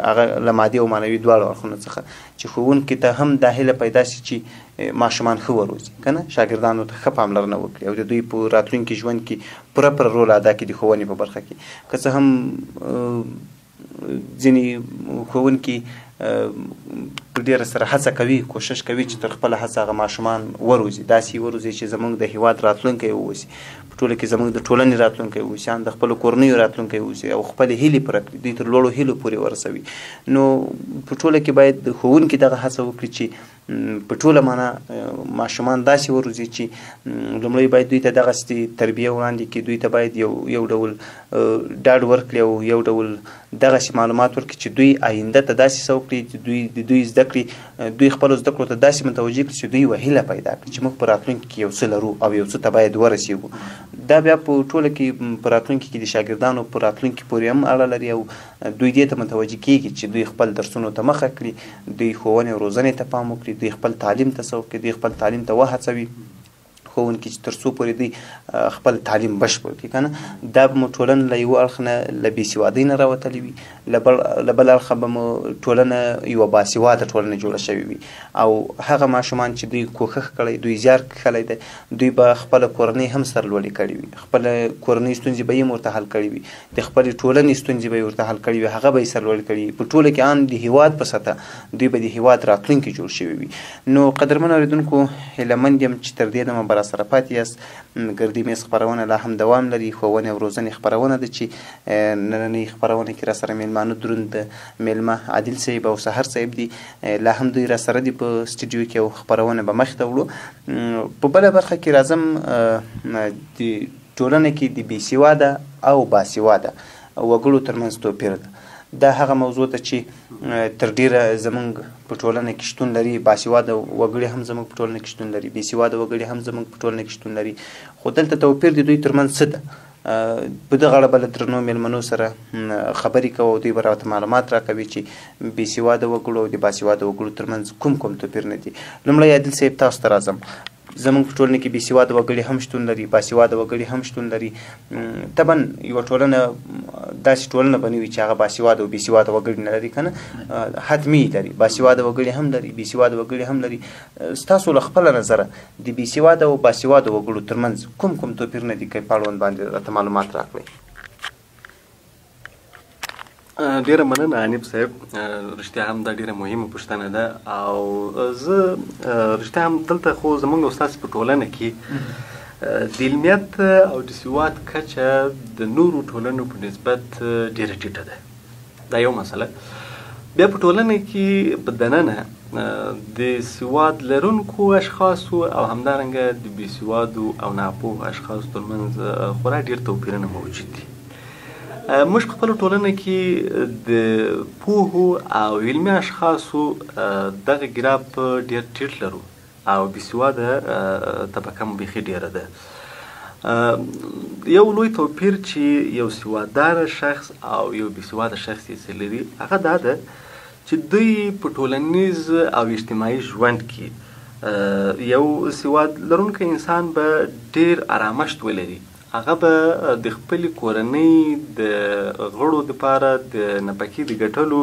هغه له مادي او معنوي دواړو اړخونو څخه، چې ښوونکي ته هم دا هیله پیدا شي چې ماشومان ښه وروزي، که نه شاګردانو ته ښه پاملرنه وکړي او د دوی په راتلونکي ژوند کې پوره پوره رول ادا کړي د ښوونې په برخه کې. که څه هم ځینې ښوونکي په ډېره سره هڅه کوي، کوشش کوي چې تر خپله هڅه هغه ماشومان وروزي، داسې وروزي چې زموږ د هیواد راتلونکی واوسي، په ټوله کې زموږ د ټولنې راتلونکی واوسي، ان د خپلو کورنیو راتلونکی واوسي او خپلې هیلې پوره کړي، دوی تر لوړو هیلو پورې ورسوي. نو په ټوله کې باید ښوونکي دغه هڅه وکړي چې په ټوله معنا ماشومان داسې وروزي چې لومړی باید دوی ته دغسې تربیه وړاندې کړي، دوی ته باید یو ډول ډاډ ورکړي او یو ډول دغسې معلومات ورکړي چې دوی آینده ته داسې سوق کړي چې دوی د دوی زده کړې، دوی خپلو زده کړو ته داسې متوجه کړي چې دوی یوه هیله پیدا کړي چې موږ په راتلونکي کې یو څه لرو او یو څه ته باید ورسېږو. دا بیا په ټوله کې په راتلونکي کې د شاګردانو په راتلونکي پورې هم اړه لري او دوی دې ته متوجه کېږي چې دوی خپل درسونو ته مخه کړي، دوی ښوونې او روزنې ته پام وکړي، دوی خپل تعلیم ته سوق کړي، دوی خپل تعلیم ته وهڅوي ښوونکي چې تر څو پورې دوی خپل تعلیم بشپړ کړي. که نه دا به مو ټولنه له یوه اړخ نه له بېسوادۍ نه راوتلې وي، له بل اړخه به مو ټولنه یوه باسواده ټولنه جوړه شوې وي او هغه ماشومان چې دوی کوښښ کړی، دوی زیار کښلی دی، دوی به خپله کورنۍ هم سرلوړې کړې وي، خپله کورنۍ ستونزې به یې هم ورته حل کړې وي، د خپلې ټولنې ستونزې به یې ورته حل کړې وي، هغه به یې سرلوړې کړې وي. په ټوله کې ان د هیواد په سطح دوی به د هیواد راتلونکي جوړ شوي وي. نو قدرمن اورېدونکو، هیله مند یم چې تر دې دمه به راسره پاتې یاست. ګردي میز خپرونه لا هم دوام لري، ښوونې او روزنې خپرونه ده چې نننۍ خپرونه کې راسره میلمانه دروند میلمه عادل صاحب او سحر صاحب دي، لا هم دوی راسره دي په سټډیو کې او خپرونه به مخ ته وړو. په بله برخه کې راځم، د ټولنه کې د بې سواده او باسواده وګړو ترمنځ توپیر ده. دا هغه موضوع ده چې تر ډیره زمونږ په ټولنه کې شتون لري. باسواده وګړي هم زمونږ په ټولنه کې شتون لري، بې سواده وګړي هم زمونږ په ټولنه کې شتون لري، خو دلته توپیر د دوی ترمنځ څه ده؟ په دغه اړه به له درنو میلمنو سره خبرې کوو او دوی به راته معلومات راکوي چې بې سواده وګړو او د باسواده وګړو ترمنځ کوم کوم توپیرونه دي. لومړی عادل صاحب تاسو ته راځم. زمونږ په ټولنه کې بې سواده وګړي هم شتون لري، باسواده وګړي هم شتون لري. طبعا یوه ټولنه داسې ټولنه به نه وي چې هغه باسواده او بې سواده وګړي نه لري، که نه حتمي لري، باسواده وګړي هم لري، بې سواده وګړي هم لري. ستاسو له خپله نظره د بې سواده او باسواده وګړو ترمنځ کوم کوم توپیرونه دي، که په اړوند باندې راته معلومات راکړئ؟ ډیره مننه حنیف صاحب، رښتیا هم دا ډیره مهمه پوښتنه ده. او زه رښتیا هم دلته خو زمونږ او ستاسې په ټولنه کې د علمیت او د سواد کچه د نورو ټولنو په نسبت ډیره ټیټه ده، دا یو مسله. بیا په ټولنه کې په دننه د سواد لرونکو اشخاصو او همدارنګه د بې سوادو او ناپوهو اشخاصو ترمنځ خورا ډیر توپیرونه موجود دي. موږ په خپله ټولنه کې د پوهو او علمي اشخاصو دغه ګراف ډیر ټیټ لرو او بې سواده طبقه مو بیخي ډیره ده. یو لوی توپیر چې یو سوادداره شخص او یو بې سواده شخص یې څه لري، هغه دا ده چې دوی په ټولنیز او اجتماعي ژوند کې یو سواد لرونکی انسان به ډیر ارامښت ولري، هغه به د خپلې کورنۍ د غړو دپاره د نفقې د ګټلو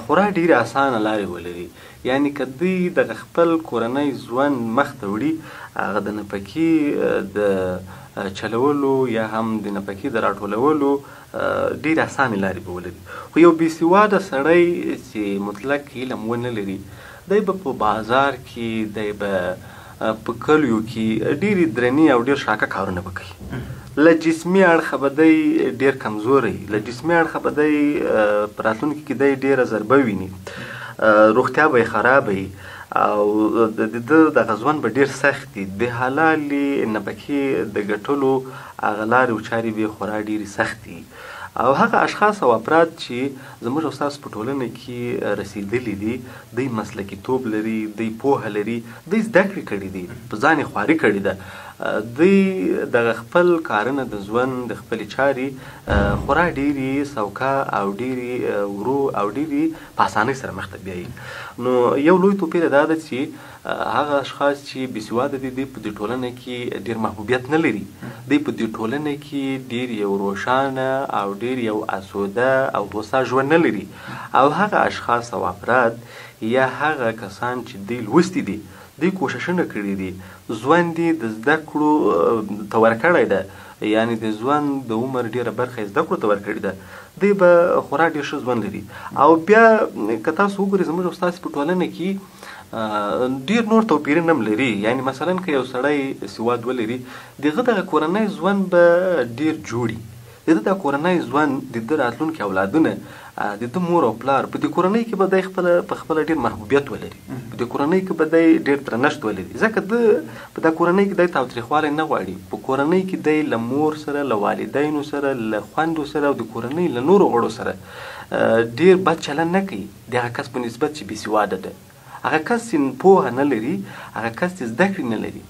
خورا ډېرې اسانه لارې ولري. یعنې که دوی دغه خپل کورنی ژوند مخته وړي، هغه د نفقې د چلولو یا هم د نفقې د راټولولو ډېرې اسانې لارې به ولري. خو یو بې سواده سړی چې مطلق علم ونه لري، دی به په بازار کې، دی به په کلیو کې ډېرې درنې او ډېر شاکه کارونه به کوي. له جسمي اړخه به دی ډېر کمزوری، له جسمي اړخه به دی په راتلونکي کې دی ډېره ضربه ویني، روغتیا به یې خرابه وي او د ده دغه ژوند به ډېر سخت وي. د حلالې نفقې د ګټلو هغه لارې او چارې به یې خورا ډېرې سختې وي. او هغه اشخاص او افراد چې زموږ او ستاسو په ټولنه کې رسېدلي دي، دوی مسلکیتوب لري، دوی پوهه لري، دوی زده کړې کړې دي، په ځان یې خواري کړې ده، دوی دغه خپل کارونه د ژوند د خپلې چارې خورا ډېرې سوکه او ډېرې ورو او ډېرې په اسانۍ سره مخته بیایي. نو یو لوی توپیر دا ده چې هغه اشخاص چې بې سواده دي، دوی په دې ټولنه کې ډېر محبوبیت نه لري، دوی په دې ټولنه کې ډېر یو روښانه او ډېر یو اسوده او هوسا ژوند نه لري. او هغه اشخاص او افراد یا هغه کسان چې دوی لوستي دي، دوی کوښښونه کړي دي، ژوند یې د زده کړو ته ورکړی ده، یعنې د ژوند د عمر ډېره برخه یې زده کړو ته ورکړې ده، دوی به خورا ډېر ښه ژوند لري. او بیا که تاسو وګورئ زموږ او ستاسې په ټولنه کې ډېر نور توپیرونه هم لري. یعنې مثلا که یو سړی سواد ولري، د هغه دغه کورنی ژوند به ډېر جوړ وي، د ده دا کورنی ژوند، د ده راتلونکي اولادونه، د ده مور او پلار، په دې کورنۍ کې به دی په خپله ډېر محبوبیت ولري، په دې کورنۍ کې به دی ډېر درنښت ولري، ځکه ده په دا کورنۍ کې دی تاوتریخوالی نه غواړي. په کورنۍ کې دی له مور سره، له والدینو سره، له خویندو سره او د کورنۍ له نورو غړو سره ډېر بد چلند نه کوي د هغه کس په نسبت چې بې سواده ده. هغه کس چې پوهه نه لري، هغه کس چې زده کړې نه لري،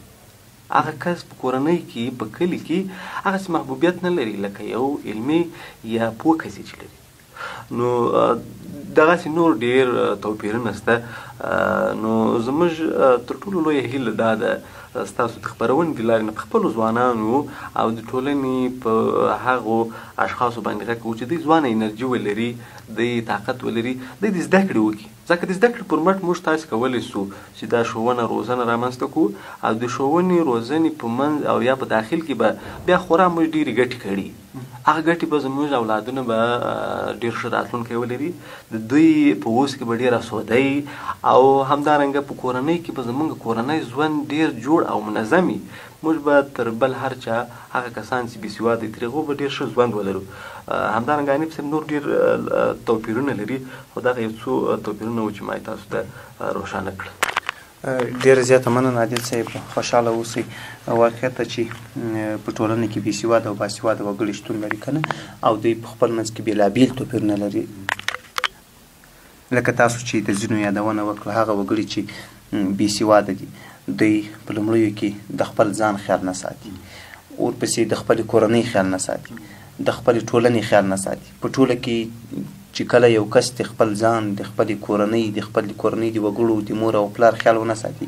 هغه کس په کورنۍ کې، په کلي کې هغسې محبوبیت نه لري لکه یو علمي یا پوه کس چې لري. نو دغسې نور ډېر توپیرونه شته. نو زموږ تر ټولو لویه هیله دا ده ستاسو د خپرونې د لارې نه په خپلو ځوانانو او د ټولنې په هغو اشخاصو باندې غږ کوو چې دوی ځوانه انرژي ولري، دوی طاقت ولري، دوی د زده کړې وکړي، ځکه د زده کړې پر مټ موږ تاسې کولی شو چې دا ښوونه روزنه رامنځته کړو او د ښوونې روزنې په منځ او یا په داخل کې به بیا خورا موږ ډېرې ګټې کړي. هغه ګټې به زموږ اولادونه به ډېر ښه راتلونکی ولري، د دوی په اوس کې به ډېر اسوده وي، او همدارنګه په کورنۍ کې به زموږ کورنی ژوند ډېر جوړ او منظم وي. موږ به تر بل هر چا هغه کسان چې بې سواده دي تر هغو به ډېر ښه ژوند ولرو. همدارنګه حنیف صاحب نور ډېر توپیرونه لري، خو دغه یو څو توپیرونه وو چې ما یې تاسو ته روښانه کړل. ډېره زیاته مننه عادل صاحب، خوشحاله اوسئ. واقعیت چې په ټولنه کې بې سواده او باسواده وګړي شتون لري که نه، او دوی په خپل منځ کې بېلابېل توپیرونه لري. لکه تاسو چې د ځینو یادونه وکړه، هغه وګړي چې بې سواده دي دوی په لومړیو کې د خپل ځان خیال نه ساتي، ورپسې د خپلې کورنۍ خیال نه ساتي، د خپلې ټولنې خیال نه ساتي. په ټوله کې چې کله یو کس د خپل ځان، د خپلې کورنۍ، د خپلې کورنۍ د وګړو، د مور او پلار خیال ونه ساتي،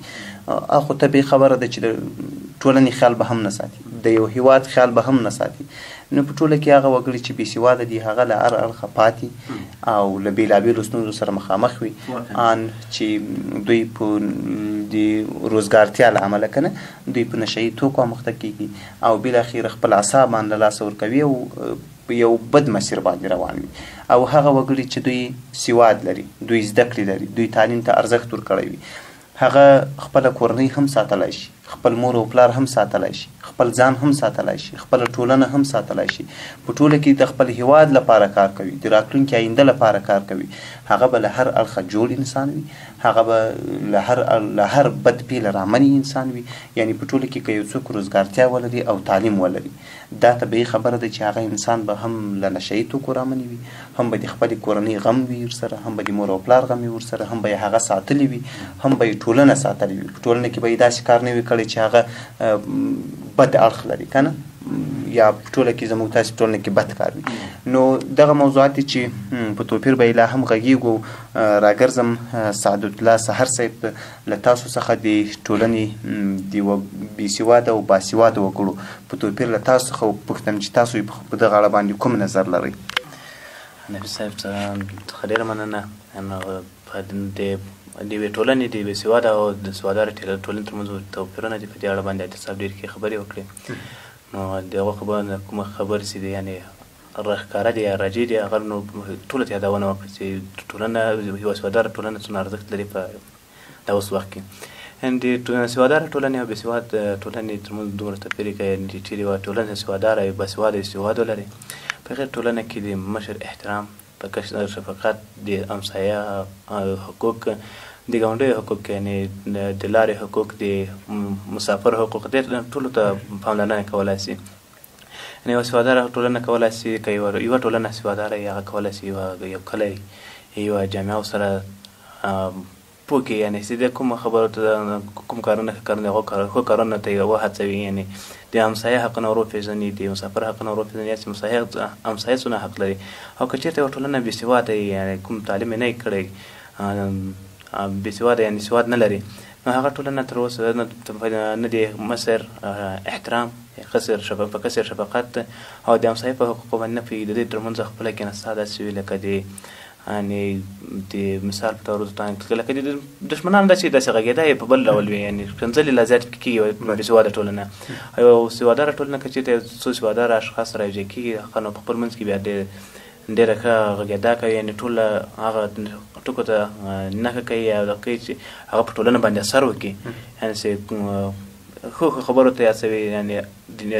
خو طبیعي خبره ده چې د ټولنې خیال به هم نه ساتي، د یو هیواد خیال به هم نه ساتي. نو په ټوله کې هغه وګړي چې بې سواده دي هغه له هر اړخه پاتې او له بېلابېلو ستونزو سره مخامخ وي، ان چې دوی په د روزګارتیا له امله که نه دوی په نشه یي توکو اموخته کېږي او بالاخره خپل اعصاب ان له لاسه ورکوي او په یو بد مسیر باندې روان وي. او هغه وګړي چې دوی سواد لري، دوی زده کړې لري، دوی تعلیم ته ارزښت ورکړی وي، هغه خپله کورنۍ هم ساتلی شي، خپل مور او پلار هم ساتلی شي، خپل ځان هم ساتلی شي، خپله ټولنه هم ساتلی شي، په ټوله کې د خپل هیواد لپاره کار کوي، د راتلونکي آینده لپاره کار کوي. هغه به له هر اړخه جوړ انسان وي، هغه به له هر بد پیله رامنې انسان وي. یعنی په ټوله کې که یو څوک روزګارتیا ولري او تعلیم ولري، دا طبیعي خبره ده چې هغه انسان به هم له نشه یي توکو رامنې وي، هم به د خپلې کورنۍ غم وي ورسره، هم به د مور او پلار غم وي ورسره، هم به یې هغه ساتلی وي، هم به یې ټولنه ساتلی وي. په ټولنه کې به یې داسې کار نه وي کړی چې هغه بد اړخ لري که نه، یا په ټوله کې زموږ تاسې په ټولنه کې بد کار وي. نو دغه موضوعات دي چې په توپیر به یې لا هم غږېږو. راګرځم سعدالله سحر صاحب له تاسو څخه د ټولنې د بې سواده او باسواده وګړو په توپیر له تاسو څخه وپوښتم چې تاسو په دغه اړه باندې کوم نظر لرئ؟ حنفي صاحب څخه ډېره مننه. د یوې ټولنې د بې سواده او د سواداره ټولنې ترمنځ توپیرونه دي، په دې اړه باندې عادل صاحب ډېر ښې خبرې وکړې. نو د هغو خبرو کومه خبرې چې دي یعنې راښکاره دي یا راجع دي، هغه نو ټولو ته یادونه وکړه چې ټولنه یوه سواداره ټولنه څومره ارزښت لري په دا اوس وخت کې. یعنې د سواداره ټولنې او بې سواده ټولنې ترمنځ دومره توپیر کوي، یعنې چې چېرې یوه ټولنه سواداره وي، باسواده سواد ولري، په هغې ټولنه کې د مشر احترام، په کشر شفقت، د همسایه حقوق، د ګاونډیو حقوق، یعنې د لارې حقوق، د مسافر حقوق، دې ټولو ته پاملرنه کولای شي. یعنې یوه سواداره ټولنه کولای شي، که یوه ټولنه سواداره وي، هغه کولای شي یو کلی، یوه جامعه ورسره پوه کړي، یعنې چې د کومو خبرو ته کوم کارونه ښه کارونه، هغو ښو کارونو ته یې وهڅوي. یعنې د همسایه حقونه ور وپېژني، د مسافر حقونه ور وپېژني، یا چې همسایه څونه حق لري. او که چېرته یوه ټولنه بې سواده وي، یعنې کوم تعلیم یې نه وي کړی، بې سواده یعنې سواد نه لري، نو هغه ټولنه تر اوسه نه د مصر احترام، په کسر شفقت او د همسایه په حقوقو باندې نه پوهېږي. د دوی ترمنځ خپله کېناسته داسې وي لکه د یعنې د مثال په تور لکه د دښمنانو داسې داسې غږېدا یې په بل ډول وي، یعنې کنځلې لا زیاتې پکې کېږي بې سواده ټولنه. او سواداره ټولنه که چېرته یو څو سواداره اشخاص سره یوځای کېږي، هغه نو په خپل منځ کې بیا ډېره ښه غږېدا کوي، یعنې ټوله هغه ټکو ته نښه کوي یا کوي چې هغه په ټولنه باندې اثر وکړي، یعنې چې ښو ښو خبرو ته هڅوي، یعنې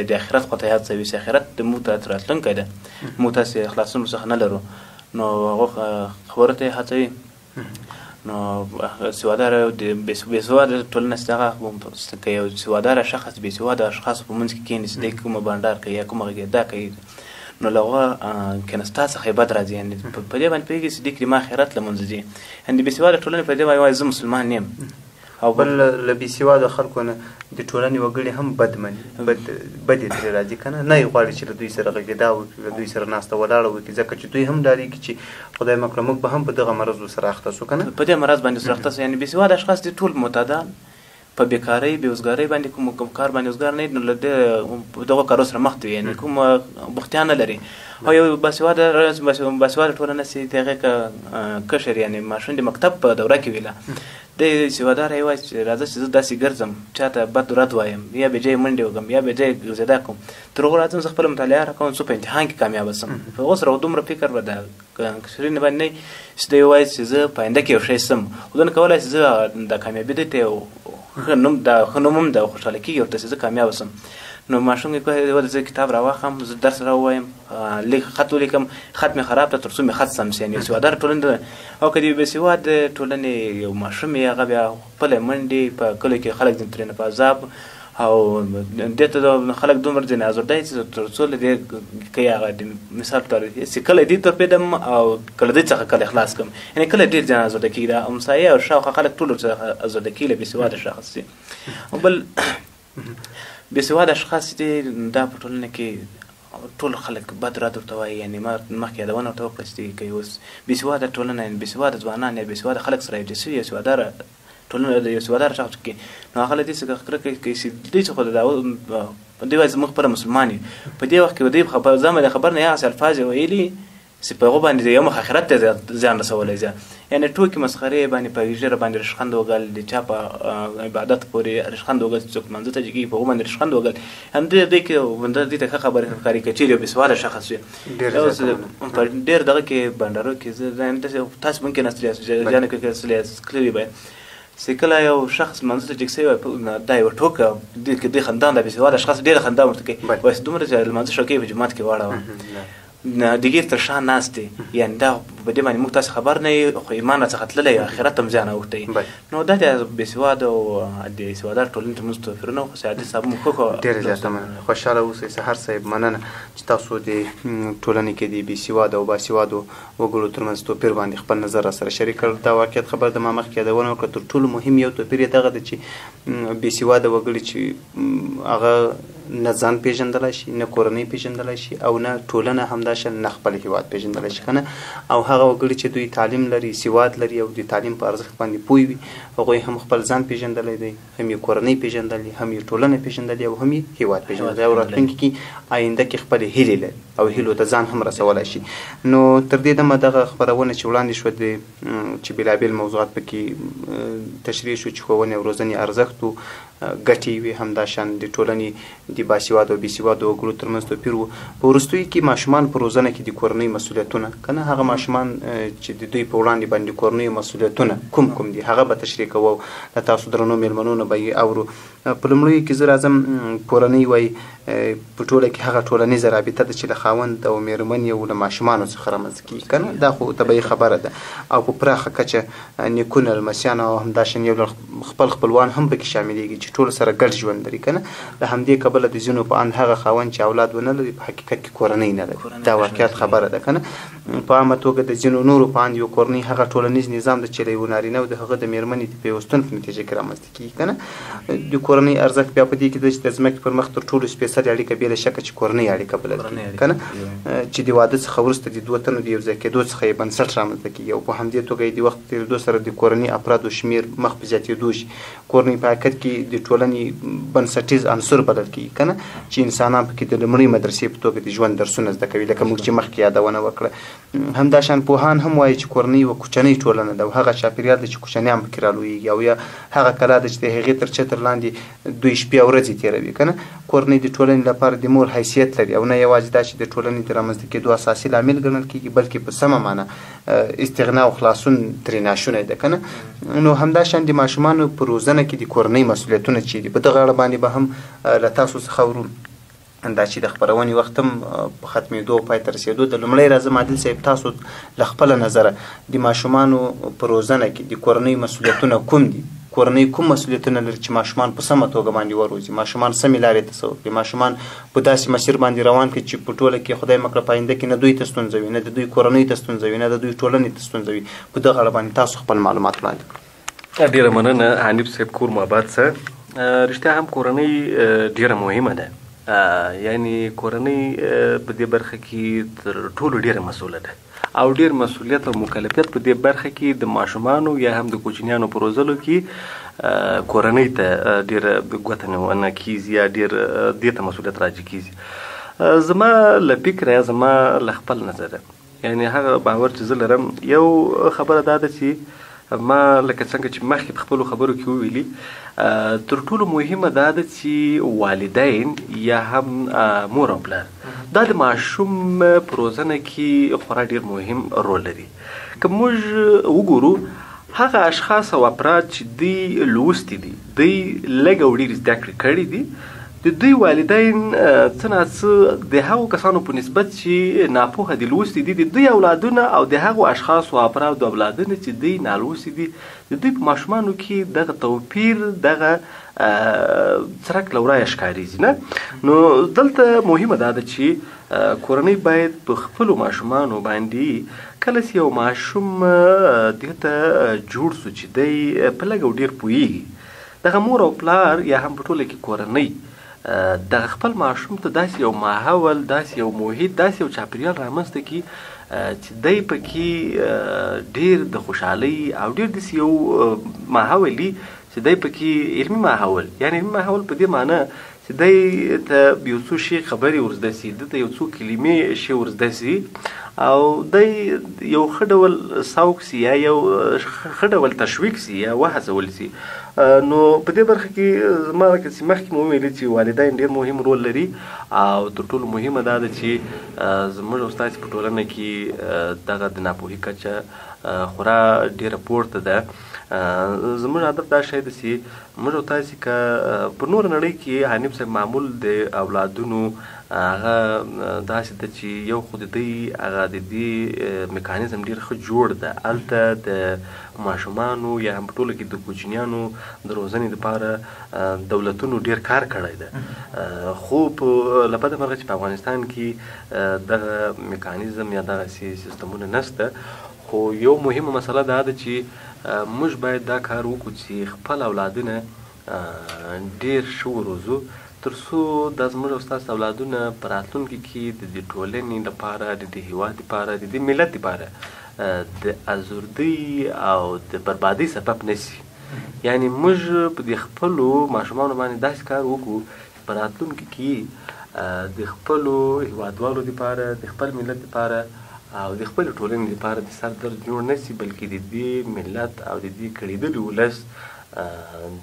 د آخرت خواته یې هڅوي چې آخرت د موږ ته راتلونکی ده، موږ تاسې خلاصون څخه نه لرو، نو هغو خبرو ته یې هڅوي. نو سواداره د بې سواده ټولنه چې دغه که یو سواداره شخص بې سواده اشخاصو په منځ کې کښېني چې دی کومه بنډار کوي یا کومه غږېدا کوي، نو له هغه کښېناستا څخه یې بد راځي، یعنې په دې باندې پوهېږي چې دې کې ما آخرت له منځه ځي. یعنې د بې سواده ټولنې په دې باندې وایي زه مسلمان یم. او بل له بې سواده خلکو نه د ټولنې وګړي هم بد مني، بد یې ترې راځي که نه، نه یې غواړي چې له دوی سره غږېدا وکړي، له دوی سره ناسته ولاړه وکړي، ځکه چې دوی هم ډارېږي چې خدای مه کړه موږ به هم په دغه مرض ورسره اخته شو که نه، په دې مرض باندې سره اخته شو. یعنې بې سواده اشخاص دي ټول معتادان، په بېکارۍ بېوزګارۍ باندې کوم کار باندې وزګار نه دي، نو له دې دغو کارو سره مخ دي، یعنې کومه بوختیا نه لري. او یو باسواده ټولنه چې د هغې که کشر یعنې ماشوم د مکتب په دوره کې وي، له دی سوادار یې وایي چې راځه چې زه داسې ګرځم، چاته بد رد وایم، یا بې ځایه منډې وکړم، یا بې ځایه ګرځېدا کوم، تر هغو راځم زه خپله مطالعه راکوم څو په امتحان کې کامیابه سم. په هغو سره دومره فکر به د کشرینې باندې نه چې دی وایي چې زه په آینده کې یو شی سم، خو دونه کولای چې زه د کامیابي دی ته یو ښه نوم دا ښه نوم هم ده، خوشحاله کېږي ورته چې زه کامیابه سم. نو ماشوم یې کوي ولې زه کتاب راواخلم، زه درس راووایم، لیک خط ولیکم، خط مې خراب ده تر څو مې خط سم شي. یعنې سوادار ټولنې ده. او که د بې سواد ټولنې یو ماشوم یې هغه بیا خپلې منډې په کلیو کې خلک ځینې ترېنه په عذاب او دې ته خلک دومره ځینې ازرده چې تر څو له دې کوي هغه د مثال په تور چې کله دې ترپېدم او کله دې څخه کله خلاص کړم، یعنې کله ډېر ځینې ازرده کېږي. دا همسایه او شاوخوا خلک ټول ورڅخه ازرده کېږي له بې سواده شخص دي. او بل بې سواده اشخاص دي دا په ټولنه کې ټول خلک بد رد ورته وایي. یعنې ما مخکې یادونه ورته وکړه چې که اوس بې سواده ټولنه، یعنې بې سواده ځوانان یا بې سواده خلک سره یوځای شوي، یو سواداره ټولنه د یو سواداره شخص کې، نو هغه له دې څخه کرکه کوي چې دوی څخه دا دوی وایي زموږ خپله مسلمان یو، په دې وخت کې دوی ځان باندې خبر نه هغسې الفاظ یې ویلي چې په هغو باندې یو مخ آخرت ته زیان رسولی زیان، یعنې ټوکې مسخرې باندې په ږیره باندې رشخند وګل، د چا په عبادت پورې رشخند وګل، چې څوک لمانځه ته جګېږي په هغو باندې رشخند وګل. همدې دې کې دې ته ښه خبرې ښکاري که چېرې یو بېسواده شخص وي. په ډېر دغه کې بنډارو کې زه تاسو ممکن یاست جانو کې کلي به چې کله یو شخص لمانځه ته جګ شوی وي دا یوه ټوکه دې کې دې خندان دا بېسواده شخص ډېره خندا ورته کوي، وایي دومره چې لمانځه شوکې په جومات کې واړوه، د ګیر تر شا ناست دی، یعنې دا په دې باندې موږ تاسې خبر نه یو، خو ایمان راڅخه تللی، آخرت هم زیان اوښتی. نو دا د بېسواده او د سوادار ټولنې ترمنځ توپیرونه خو سیادي صاحب مو ښه ښه. ډېره زیاته مننه، خوشحاله اوسئ سحر صاحب. مننه چې تاسو د ټولنې کې د بېسواده او باسواده وګړو ترمنځ توپیر باندې خپل نظر را سره شریک کړ. دا واقعیت خبر د ما مخکې یادونه وکړه، تر ټولو مهم یو توپیر یې دغه دی چې بېسواده وګړي چې هغه نه ځان پېژندلی شي، نه کورنۍ پېژندلی شي، او نه ټولنه، همداشان نه خپل هیواد پېژندلی شي که نه. او هغه وګړي چې دوی تعلیم لري، سواد لري او د تعلیم په ارزښت باندې پوه وي، هغوی هم خپل ځان پېژندلی دی، هم یې کورنۍ پېژندلې، هم یې ټولنه پېژندلې او هم یې هیواد پېژندلی، او راتلونکي کې آینده کې خپلې هیلې لري او هیلو ته ځان هم رسولی شي. نو تر دې دمه دغه خپرونه چې وړاندې شوه چې بېلابېل موضوعات پکې تشریح شو، چې ښوونې او روزنې ارزښت و، ګټې وې، همداشان د ټولنې د باسواده او بېسواده وګړو ترمنځ توپیر و. په وروستیو کې ماشومان په روزنه کې د کورنۍ مسؤلیتونه که نه، هغه ماشومان چې د دوی په وړاندې باندې کورنیو مسؤلیتونه کوم کوم دي هغه به تشریح کوو، له تاسو درنو مېلمنو نه به یې اورو. په لومړیو کې زه راځم، کورنۍ وایي په ټوله کې هغه ټولنیزه رابطه ده چې له خاوند او مېرمنې او له ماشومانو څخه رامنځته کېږي که نه، دا خو طبیعي خبره ده. او په پراخه کچه نیکونه، لمسیان او همداشان یو لړ خپل خپلوان هم پکې شاملېږي چې ټول سره ګډ ژوند لري که نه. له همدې کبله د ځینو په اند هغه خاوند چې اولاد ونه لري په حقیقت کې کورنۍ نه لري، دا واقعیت خبره ده که نه. په عامه توګه د ځینو نورو په اند یو کورنۍ هغه ټولنیز نظام ده چې له یو نارینه او د هغه د مېرمنې د پیوستون په نتیجه کې رامنځته کېږي که نه. د کورنۍ ارزښت بیا په دې کې دی چې د ځمکې پر مخ تر ټولو سپېڅلې اړیکه بې له شکه چې کورنۍ اړیکه بلل کېږي که نه، چې د واده څخه وروسته د دوو تنو د یوځای کېدو څخه یې بنسټ رامنځته کېږي او په همدې توګه یې د وخت تېرېدو سره د کورنۍ افرادو شمېر مخ په زیاتېدو شي. کورنۍ په حقیقت کې د ټولنې بنسټیز عنصر بلل کېږي که نه، چې انسانان پکې د لومړۍ مدرسې په توګه د ژوند درسونه زده کوي، لکه موږ چې مخکې یادونه وکړه. همداشان پوهان هم وایي چې کورنۍ یوه کوچنۍ ټولنه ده او هغه چاپېریال دی چې کوچنیان پکې رالویږي او یا هغه کلا ده چې د هغې تر چتر لاندې دوی شپې او ورځې تېروي که نه. کورنۍ د ټولنې لپاره د مور حیثیت لري او نه یوازې دا چې د ټولنې د رامنځته کېدو اساسي لامل ګڼل کېږي، بلکې په سمه معنا استغنا او خلاصون ترې ناشونی ده که نه. نو همداشان د ماشومانو په روزنه کې د کورنۍ مسؤلیتونه چې دي په دغه اړه باندې به هم له تاسو څخه اورو. دا چې د خپرونې وخت هم په ختمېدو او پای ته رسېدو د لومړی راځم عادل صاحب، تاسو له خپله نظره د ماشومانو په روزنه کې د کورنۍ مسؤلیتونه کوم دي؟ کورنۍ کوم مسؤلیتونه لري چې ماشومان په سمه توګه باندې وروزي، ماشومان سمې لارې ته سوق کړي، ماشومان په داسې مسیر باندې روان کړي چې په ټوله کې خدای مه کړه په آینده کې نه دوی ته ستونزه وي، نه د دوی کورنۍ ته ستونزه وي، نه د دوی ټولنې ته ستونزه وي. په دغه اړه باندې تاسو خپل معلومات وړاندې کړئ. ډېره مننه حنیف صاحب، کور مو اباد شه. رښتیا هم کورنۍ ډېره مهمه ده، یعنی کورنۍ په دې برخه کې تر ټولو ډېره مسؤله ده او ډېر مسؤلیت او مکلفیت په دې برخه کې د ماشومانو یا هم د کوچنیانو په روزلو کې کورنۍ ته ډېره ګوته نیونه کېږي یا ډېر دې ته مسؤلیت راجع کېږي. زما له فکره یا زما له خپل نظره، یعنی هغه باور چې زه لرم، یو خبره دا ده چې ما لکه څنګه چې مخکې په خپلو خبرو کې وویلي، تر ټولو مهمه دا ده چې والدین یا هم مور او پلار دا د ماشوم په روزنه کې خورا ډیر مهم رول لري. که موږ وګورو هغه اشخاص او افراد چې دوی لوستي دي، دوی لږ او ډېرې زده کړې کړې دي، د دوی والدین څه ناڅه د هغو کسانو په نسبت چې ناپوهه دي، لوستي دي، د دوی اولادونه او د هغو اشخاصو او افرادو اولادونه چې دوی نالوستي دي، د دوی په ماشومانو کې دغه توپیر، دغه څرک له ورایه ښکارېږي نه. نو دلته مهمه دا ده چې کورنۍ باید په خپلو ماشومانو باندې کله چې یو ماشوم دې ته جوړ سو چې دی په لږ او ډېر پوهېږي، دغه مور او پلار یا هم په ټوله کې کورنۍ دغه خپل ماشوم ته داسې یو ماحول، داسې یو محیط، داسې یو چاپېریال رامنځته کړي چې دی پکې ډېر د خوشحالۍ او ډېر داسې یو ماحول وي چې دی پکې علمي ماحول، یعنې علمي ماحول په دې معنی چې دی ته یو څو ښې خبرې ورزده سي، ده ته یو څو کلمې ښې ورزده سي او دی یو ښه ډول سوق سي یا یو ښه ډول تشویق سي یا وهڅول سي. نو په دې برخه کې زما لکه چې مخکې مو وویل چې والدین ډېر مهم رول لري او تر ټولو مهمه دا ده چې زموږ او ستاسې په ټولنه کې دغه د ناپوهي کچه خورا ډېره پورته ده. زموږ هدف دا شی ده چې موږ او تاسې که په نوره نړۍ کې حنیف صاحب معمول د اولادونو هغه داسې ده چې یو خو د دوی هغه د دې میکانیزم ډېر ښه جوړ ده، هلته د ماشومانو یا هم په ټوله کې د کوچنیانو د روزنې لپاره دولتونو ډېر کار کړی ده، خو په له بده مرغه چې په افغانستان کې دغه میکانیزم یا دغسې سیستمونه نشته. خو یو مهمه مسله دا ده چې موږ باید دا کار وکړو چې خپل اولادونه ډېر ښه وروزو، تر څو دا زموږ او ستاسو اولادونه په راتلونکي کې د دې ټولنې لپاره، د دې هیواد لپاره، د دې ملت لپاره د ازردۍ او د بربادۍ سبب نه سي. یعنې موږ په دې خپلو ماشومانو باندې داسې کار وکړو چې په راتلونکي کې د خپلو هیوادوالو لپاره، د خپل ملت لپاره او د خپلې ټولنې لپاره د سر درد جوړ نه سي، بلکې د دې ملت او د دې کړېدلي ولس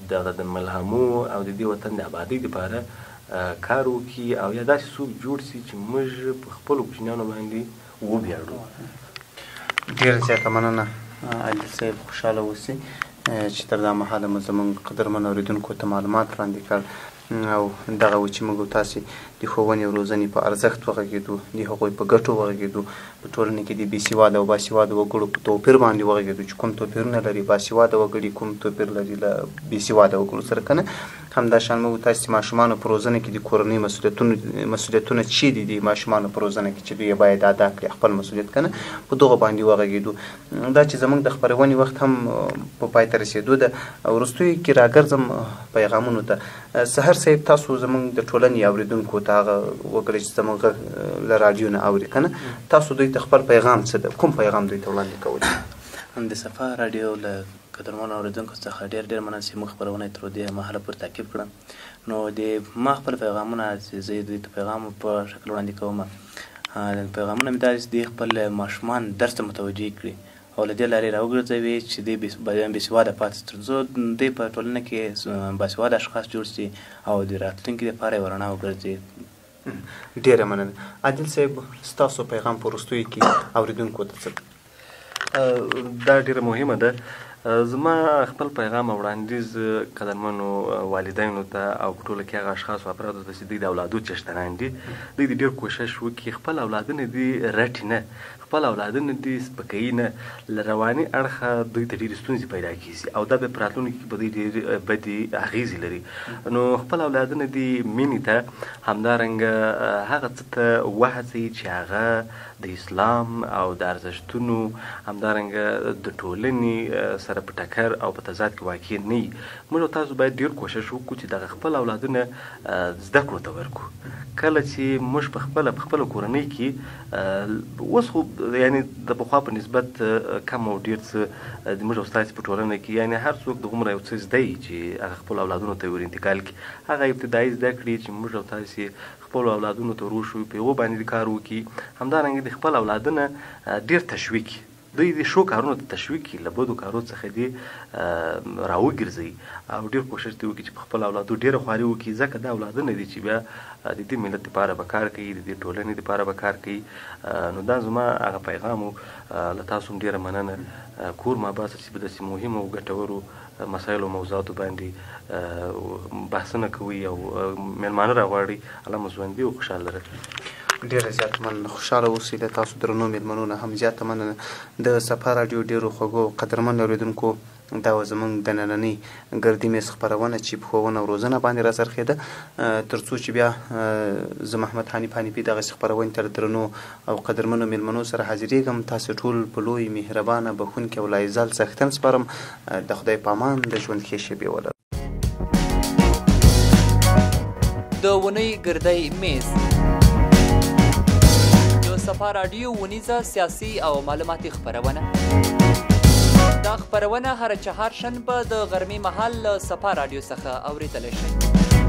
دغه د ملهمو او د دې وطن د آبادۍ لپاره کار وکړي او یا داسې څوک جوړ سي چې موږ په خپلو کوچنیانو باندې وویاړو. ډېره زیاته مننه عادل صاحب، خوشحاله اوسئ چې تر دا مهاله مو زموږ قدرمن اورېدونکو ته معلومات وړاندې کړل او دغه و چې موږ تاسې د ښوونې او روزنې په ارزښت وغږېدو، د هغوی په ګټو وغږېدو، په ټولنه کې د بې سواده او باسواده وګړو په توپیر باندې وغږېدو چې کوم توپیرونه لري باسواده وګړي، کوم توپیر لري له بې سواده وګړو سره که نه. همداشان موږ تاسې د ماشومانو په روزنه کې د کورنۍ مسؤلیتونه چې دي د ماشومانو په روزنه کې چې دوی یې باید ادا کړي خپل مسؤلیت که نه، په دغه باندې وغږېدو. دا چې زموږ د خپرونې وخت هم په پای ته رسېدو ده، وروستیو کې راګرځم پیغامونو ته. سحر صاحب، تاسو زموږ د ټولنې اورېدونکو ته هغه وګړي چې زموږ غږ له راډیو نه اوري که نه، تاسو دوی ته خپل پیغام څه ده، کوم پیغام دوی ته وړاندې کوئ؟ د صفا راډیو له قدرمنو اورېدونکو څخه ډېر ډېر مننه چې موږ خپرونه یې تر دې مهاله پورې تعقیب کړه. نو د ما خپل پیغامونه چې زه یې دوی ته پیغام په شکل وړاندې کوم، پیغامونه مې دا دي چې دوی خپل ماشومان درس ته متوجه کړي او له دې لارې راوګرځوي چې دوی بې سواده پاتې شي، تر څو دوی په ټولنه کې باسواده اشخاص جوړ شي او د راتلونکي لپاره یوه رڼا وګرځي. ډېره مننه عادل صاحب، ستاسو پیغام په وروستیو کې اورېدونکو ته څه دی؟ دا ډېره مهمه ده. زما خپل پیغام او وړاندیز قدرمنو والدینو ته او په ټوله کې هغه اشخاصو افرادو ته چې دوی د اولادو څښتنان دي، دوی دې ډېر کوشش وکړي خپل اولادونه دې رټي نه، خپل اولادونه دې سپکوي نه، له رواني اړخه دوی ته ډېرې ستونزې پیدا کېږي او دا بیا په راتلونکي کې په دوی ډېرې بدې اغېزې لري. نو خپل اولادونه دې مینې ته، همدارنګه هغه څه ته وهڅوي چې هغه د اسلام او د ارزښتونو، همدارنګه د ټولنې سره په ټکر او په تضاد کې واقع نه وي. موږ او تاسو باید ډېر کوشش وکړو چې دغه خپل اولادونه زده کړو ته ورکړو. کله چې موږ په خپله په خپله کورنۍ کې اوس خو یعنې د پخوا په نسبت کم او ډېر څه د موږ او ستاسې په ټولنه کې یعنې هر څوک دغومره یو څه زده وي چې هغه خپلو اولادونو ته ور انتقال کړي. هغه ابتدایي زده کړې چې موږ او تاسې خپلو اولادونو ته وروښیو، په هغو باندې کار وکړي، همدارنګه د خپل اولادونه ډېر تشویق کړي. دوی دې ښو کارونو ته تشویق کړي، له بدو کارو څخه دې راوګرځوي او ډېر کوښښ دې وکړي چې په خپلو اولادو ډېره خواري وکړي، ځکه دا اولادونه دي چې بیا د دې ملت دپاره به کار کوي، د دې ټولنې دپاره به کار کوي. نو دا زما هغه پیغام و. له تاسو هم ډېره مننه، کور مو اباد شه چې په داسې مهمو او ګټورو مسایلو او موضوعاتو باندې بحثونه کوئ او مېلمانه راغواړئ. الله مو ژوندي او خوشحاله لره. ډېره زیاته مننه، خوشحاله اوسئ. له تاسو درنو مېلمنو نه هم زیاته مننه. د صفا راډیو ډېرو خوږو او قدرمنو اورېدونکو، دا وه زمونږ د نننۍ ګردي میز خپرونه چې په ښوونه او روزنه باندې راڅرخېده. تر څو چې بیا زه محمد حنیف حنیفي دغسې خپرونې ته له درنو او قدرمنو مېلمنو سره حاضرېږم، تاسې ټول په لوی، مهربانه، بښونکي او لایزال څښتن سپارم. د خدای په امان، د ژوند ښې شېبې ولرئ. د اونۍ ګردی میز، د صفا راډیو اونیزه سیاسي او معلوماتي خپرونه. دا خپرونه هره چهارشنبه د غرمې مهال له صفا راډیو څخه اورېدلی شئ.